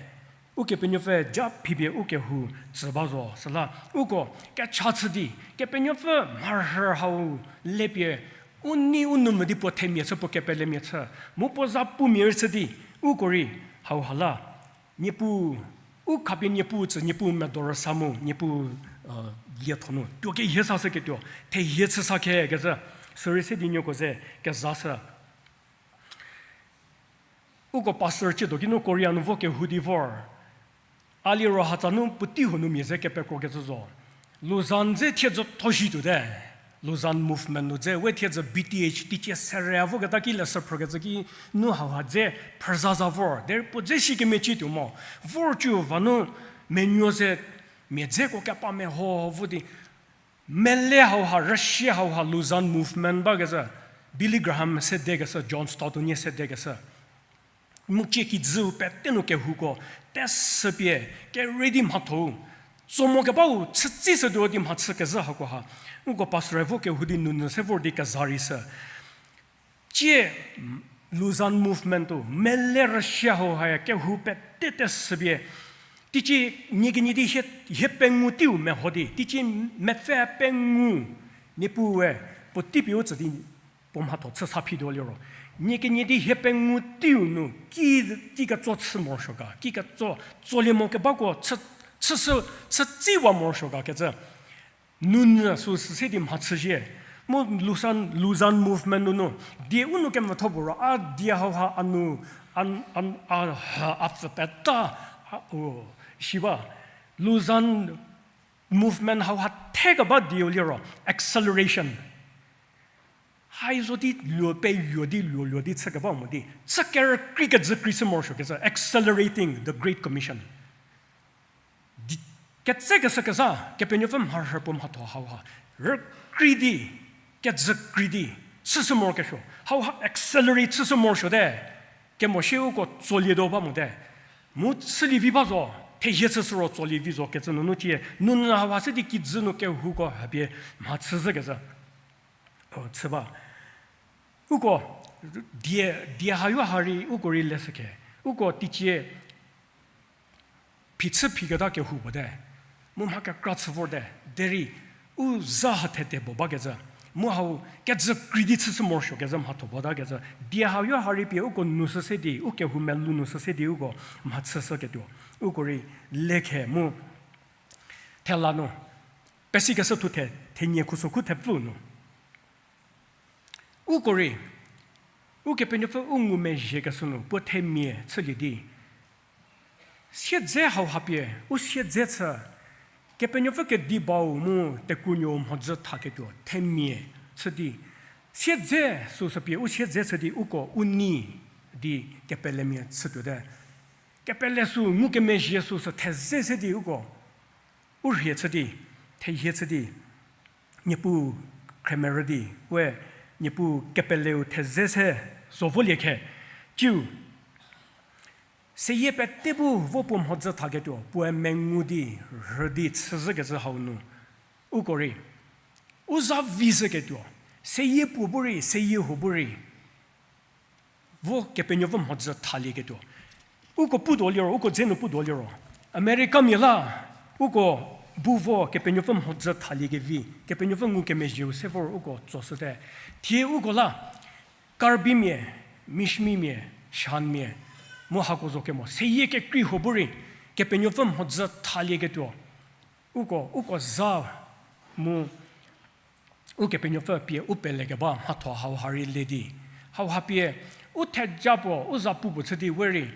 Ukepenuopfü ja phipie ukehou tsü ba zo süla, uko kecha chü di, Kepenuopfü mharhü hau lepie, u nei u nou mo di puo themia chü, puo kepelemia chü, mu puo za pumia rei chü di, uko rei hauha la, Niepuu, u khapie Niepuu tsü, Niepuu medo rüsa mu, Niepuu, lietho nu tuo kehie sashüketuo, thehie chü sa khe kecü, sürei se di nieko ze kezashü. Uko pastor ciedo kinu Korea nu vo kehou di vor. A liro hatsa nu puotei huo nu mia ze kepekrokecü zo. Lausanne dze thiedzü thoshi tuote. Lausanne movement nu dze we thiedzü B T H teicie sere a voketa ki leshü phrükecü ki nu hauha dze phrüzaza vor. Derei puo dze shi kemecie tuo mo. Vor cü va nu menuo ze mia dzeko kepa meho vo di. Mele hauha, rüsie hauha Lausanne movement bakecü, Billy Graham sedekeshü, John Stott unie sedekeshü. Mu cie kijüu pete nu kehouko tesüpie, kerei di mhatho-u tso mo kebau chütsishütuo di mhachü kezhü hakoha, uko pastor vo kehou di nunu se vor di keza rei shü. Cie Lausanne movement-u mele rüsie hauha kehou pete tesüpie, teicie nie kenie di hie, hie pengou teiu meho di, teicie mepfü pengou, Niepuue puotei pie u tsü di puo mhatho chü sa phituo liro, nie kenie di hie pengou teiu nu ki, ki ketso chü morosuo ga, ki ketso tsolie mo kebako chü, chüshü, chütsiwa morosuo ga kecü. Nunyü süsü se di mhachüzhie. Mu Lausanne, Lausanne movement nunu, die u nu kemvütho puo ro, a die hauha a nu, a, a, a, a pfü peta, a, o, shi ba. Lausanne movement hauha thekeba dieu liro, acceleration. Hai zo di luo peyuo di luoluo di chükeba mo di, chü kerükrie kejü krei shü morosuo kecü, accelerating the Great Commission. Di, ketsekeshü kezha, Kepenuopfü mharhü puo mhatho hauha, rükrei di, kejü krei di, chüshü morokesuo, hauha accelerate chüshü morosuote, kemo shie uko tsolietuo ba mote, mu chülie vi ba zo, thehie chüshü ro tsolie vi zo kecü nunu cie, nunu hauha se di kijü nu kehouko hapie mhachüzhü kecü, o, chü ba. Uko, die, die hayo ha rei, uko rei leshükhe, uko teicie, phichü phiketa kehou puo te, mu mha kekra chü vorte, derei u za ha thete puo bakecü, mu hau kejü krei di chüshü morosuo kecü mhatho puo ta kecü, die hayo ha rei pie uko nu shü se di, u kehou melou nu shü se di uko mhachüshüketuo, uko rei lekhe mu thela nu, pesikeshü thu the, thenie khuso khu thepfü nu. Uko rei, Ukepenuopfü u ngumezhiekeshü nu puo themia chülie di, siedze hauha pie, u siedze chü, Kepenuopfü kedi bau mu tekuonuo mhodzü thaketuo themia chü di, siedze süsü pie u siedze chü di uko u nei di kepelemia chütuote. Kepele sü ngukemezhie süsü theze se di uko u rhie chü di, thehie chü di, Niepuu khremerü di, we Niepuu kepeleu theze se zo volie khe, ciu, Seyie pete bu vo puo mhodzü thaketuo, puoe mengu di, rhü di chüzhükecü hau nu. Uko rei, u za vizhüketuo, seyie puo bu rei, seyie huo bu rei, vo Kepenuopfü mhodzü thalieketuo. Uko putuo liro, uko dze nu putuo liro, Americamia la, uko bu vo Kepenuopfü mhodzü thaliekevi, Kepenuopfü ngukemezhieu se vor uko tsoshüte. Thie uko la, Karbimia, Mishmimia, Shanmia, mu hako zo kemo, seyie kekrei huo bu rei, Kepenuopfü mhodzü thalieketuo. Uko, uko za mu Ukepenuopfü pie u pelekeba mhatho hauha rei le di. Hauha pie, u theja puo, u zapu puo chü di we rei,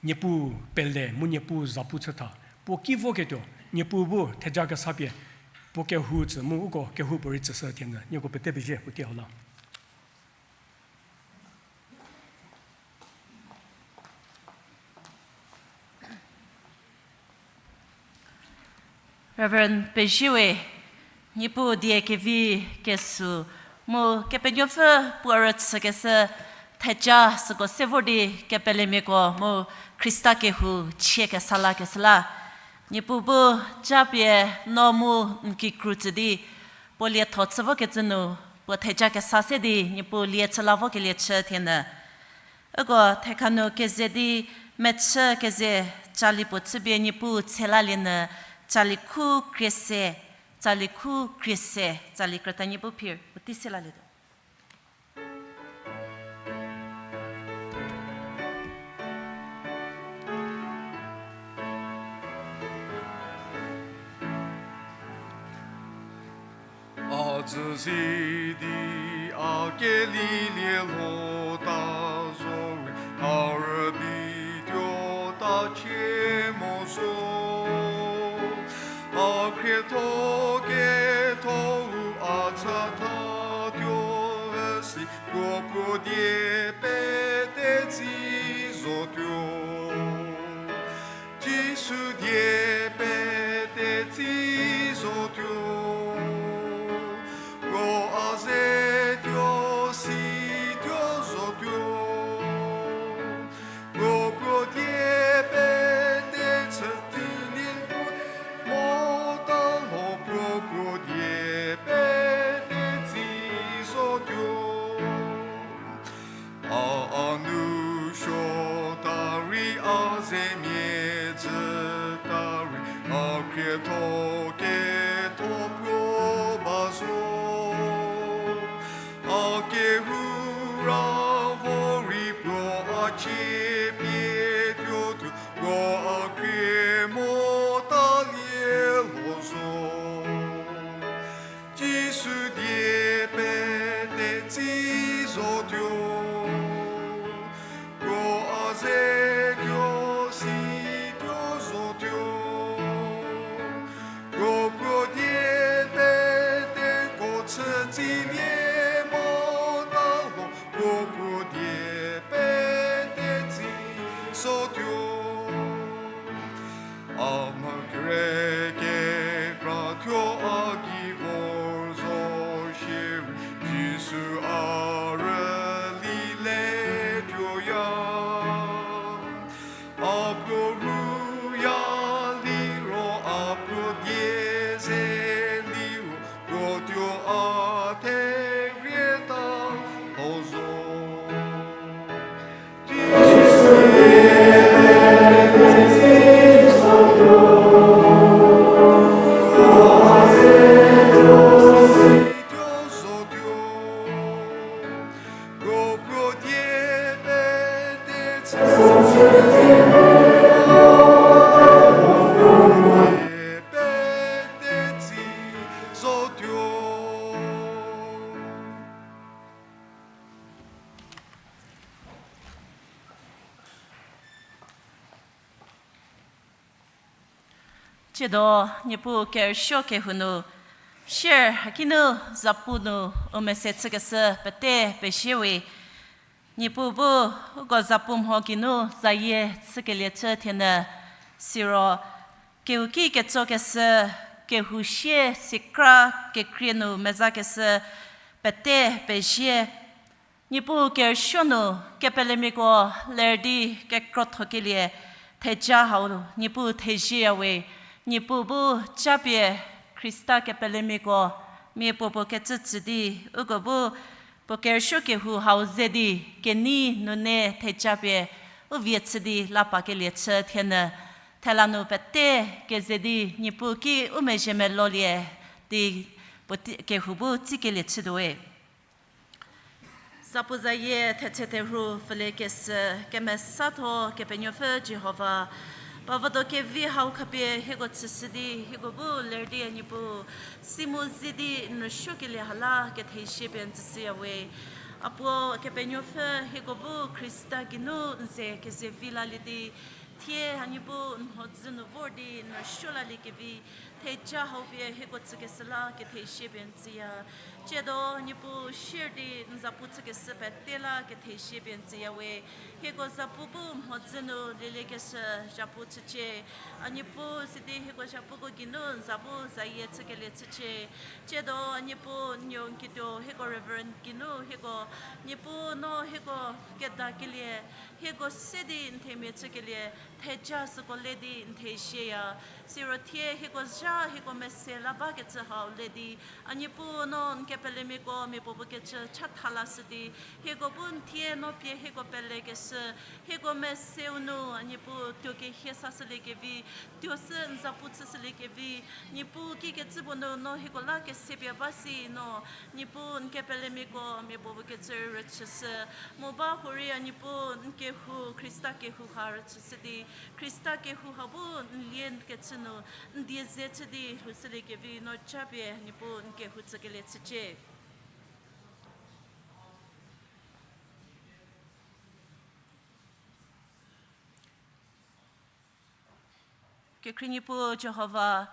Niepuu pele mu Niepuu zapu chü tha. Puo ki voketuo, Niepuu bu theja kesa pie, puo kehou tsü mu uko kehou puo rei tsüshü thienyü, nieko pete pezie puotei hau la. Reverend Pezhiewe, Niepuu die kevi kesuo, mu Kepenuopfü puo rüchükeshü theja süko se vor di kepelemiako mu Khrista kehou chie kesa lakeshü la. Niepuu bu japie no mu n kikru tsü di, puo lietho chü vokecü nu, puo theja kesa se di, Niepuu lie chü la vokelie chü thienyü. Uko thekha nu keze di mechü keze cali puo chüpie Niepuu tshe lalienyü, cali khu krie se, cali khu krie se, cali krüta Niepuu phir puotei se lalietuo. A dzü si di a kelilie lhota zorei, a rübei tuota chie mo zo. A khrietho ketho-u a chathatuo üsi, puo puo die pete tsi zotuo. Jisu die pete tsi zotuo, puo a ze tuo si tuo zotuo, puo puo die pete chü di nie puo, mota lho puo puo die pete tsi zotuo. A a nu suota rei a zemia dzüta rei, a khrietho ketho puo ba zo. A kehou ra vorei puo a cie pie tuotuo, puo a khrie mota lie lho zo. Jisu die pete tsi zotuo, puo a ze tuo si tuo zotuo, puo puo die pete ko chü tsi nie mota lho, puo puo die pete tsi zotuo. A mha kere kekra thuo a gei vor zo shierei, Jisu a rüli le tuoya. A puo ruya liro, a puo die ze liro, puo tuo a therieta lho zo. Tsiedo Niepuu kerüsuo kehou nu, share hakinu zapu nu u mese chükeshü pete pezie we. Niepuu bu uko zapu mho geinu zayie chükelie chü thienyü, siro kehouki ketsokeshü, kehou sie sikra kekrie nu mezakeshü pete pezie. Niepuu kerüsuo nu kepelemiako ler di kekrothokelie theja hau Niepuu thezieyawe. Niepuu bu japie Khrista kepelemiako mia puopuo kecü tsü di, uko bu puo kerüsuo kehou hau ze di kenei nunu thejapie u vie chü di la pakelie chü thienyü, thela nu pete keze di Niepuu ki u mezhie melolie di puo kehou bu tsikelie chütuowe. Zapu zayie thetse therhu pfhülie kesü, kemesatho Kepenuopfü Jihova, pavüdo kevi hau khapie hieko tsüshü di hieko bu ler di a Niepuu, si mu zie di n rüsuokelie ha la kethezie pie n tsüshüyawe. A puo Kepenuopfü, hieko bu Khrista geinu n ze kezevi lalie di, thie a Niepuu n mhodzü nu vor di n rüsuo laliekevi theja hau pie hieko tsükeshü la kethezie pie n tsüya. Tsiedo Niepuu sier di n zapu chükeshü pete la kethezie pie n tsüyawe. Hieko zapu bu mhodzü nu lieliekeshü zapu chücie. A Niepuu sidi hieko zapuko geinu n zapu zayie chükelie chücie. Tsiedo a Niepuu n nuo n kituo hieko Reverend geinu hieko, Niepuu no hieko kedakelie, hieko se di n themia chükelie theja süko le di n thezieya. Siro thie hieko zha hieko mese la bakecü hau le di, a Niepuu no n kepelemiako mia puopuo kecü chatha lashü di, hieko bu n thie no pie hieko pelekeshü, hieko meseu nu a Niepuu tuo kehie sashüliekevi, tuo sü n zapu chüshüliekevi, Niepuu kikecü puo nu no hieko la kesepie ba si no, Niepuu n kepelemiako mia puopuo kecü rüchüshü, mu ba hurei a Niepuu n kehou Khrista kehou ha rüchüshü di, Khrista kehou ha bu n lie kecü nu n die ze chü di lhoushüliekevi no japie Niepuu n kehou tsükelie chücie. Kekhrie Niepuu Jihova,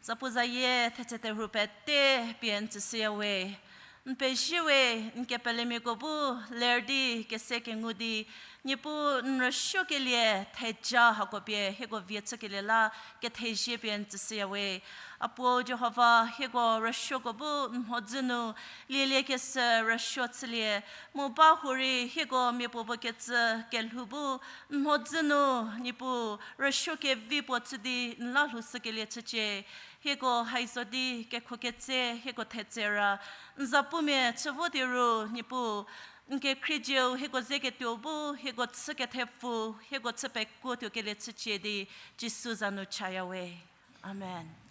zapu zayie thetse therhu pete pie n tsüshüyawe. N pezie we, n kepelemiako bu ler di kese kengu di, Niepuu n rüsuokelie theja hako pie hieko vie chükelie la kethezie pie n tsüshüyawe. A puo Jihova, hieko rüsuoko bu n mhodzü nu lieliekeshü rüsuo chülie, mu ba hurei hieko mia puopuo kecü kelhou bu n mhodzü nu Niepuu rüsuo kevi puo chü di n la lhoushükelie chücie. Hieko haizo di kekhoketse hieko thetse ra n zapumia chü vo di ru Niepuu, n kekhrieu hieko ze ketuo bu hieko chü kethepfu, hieko chü pekuo tuokelie chücie di Jisu za nu chayawe. Amen.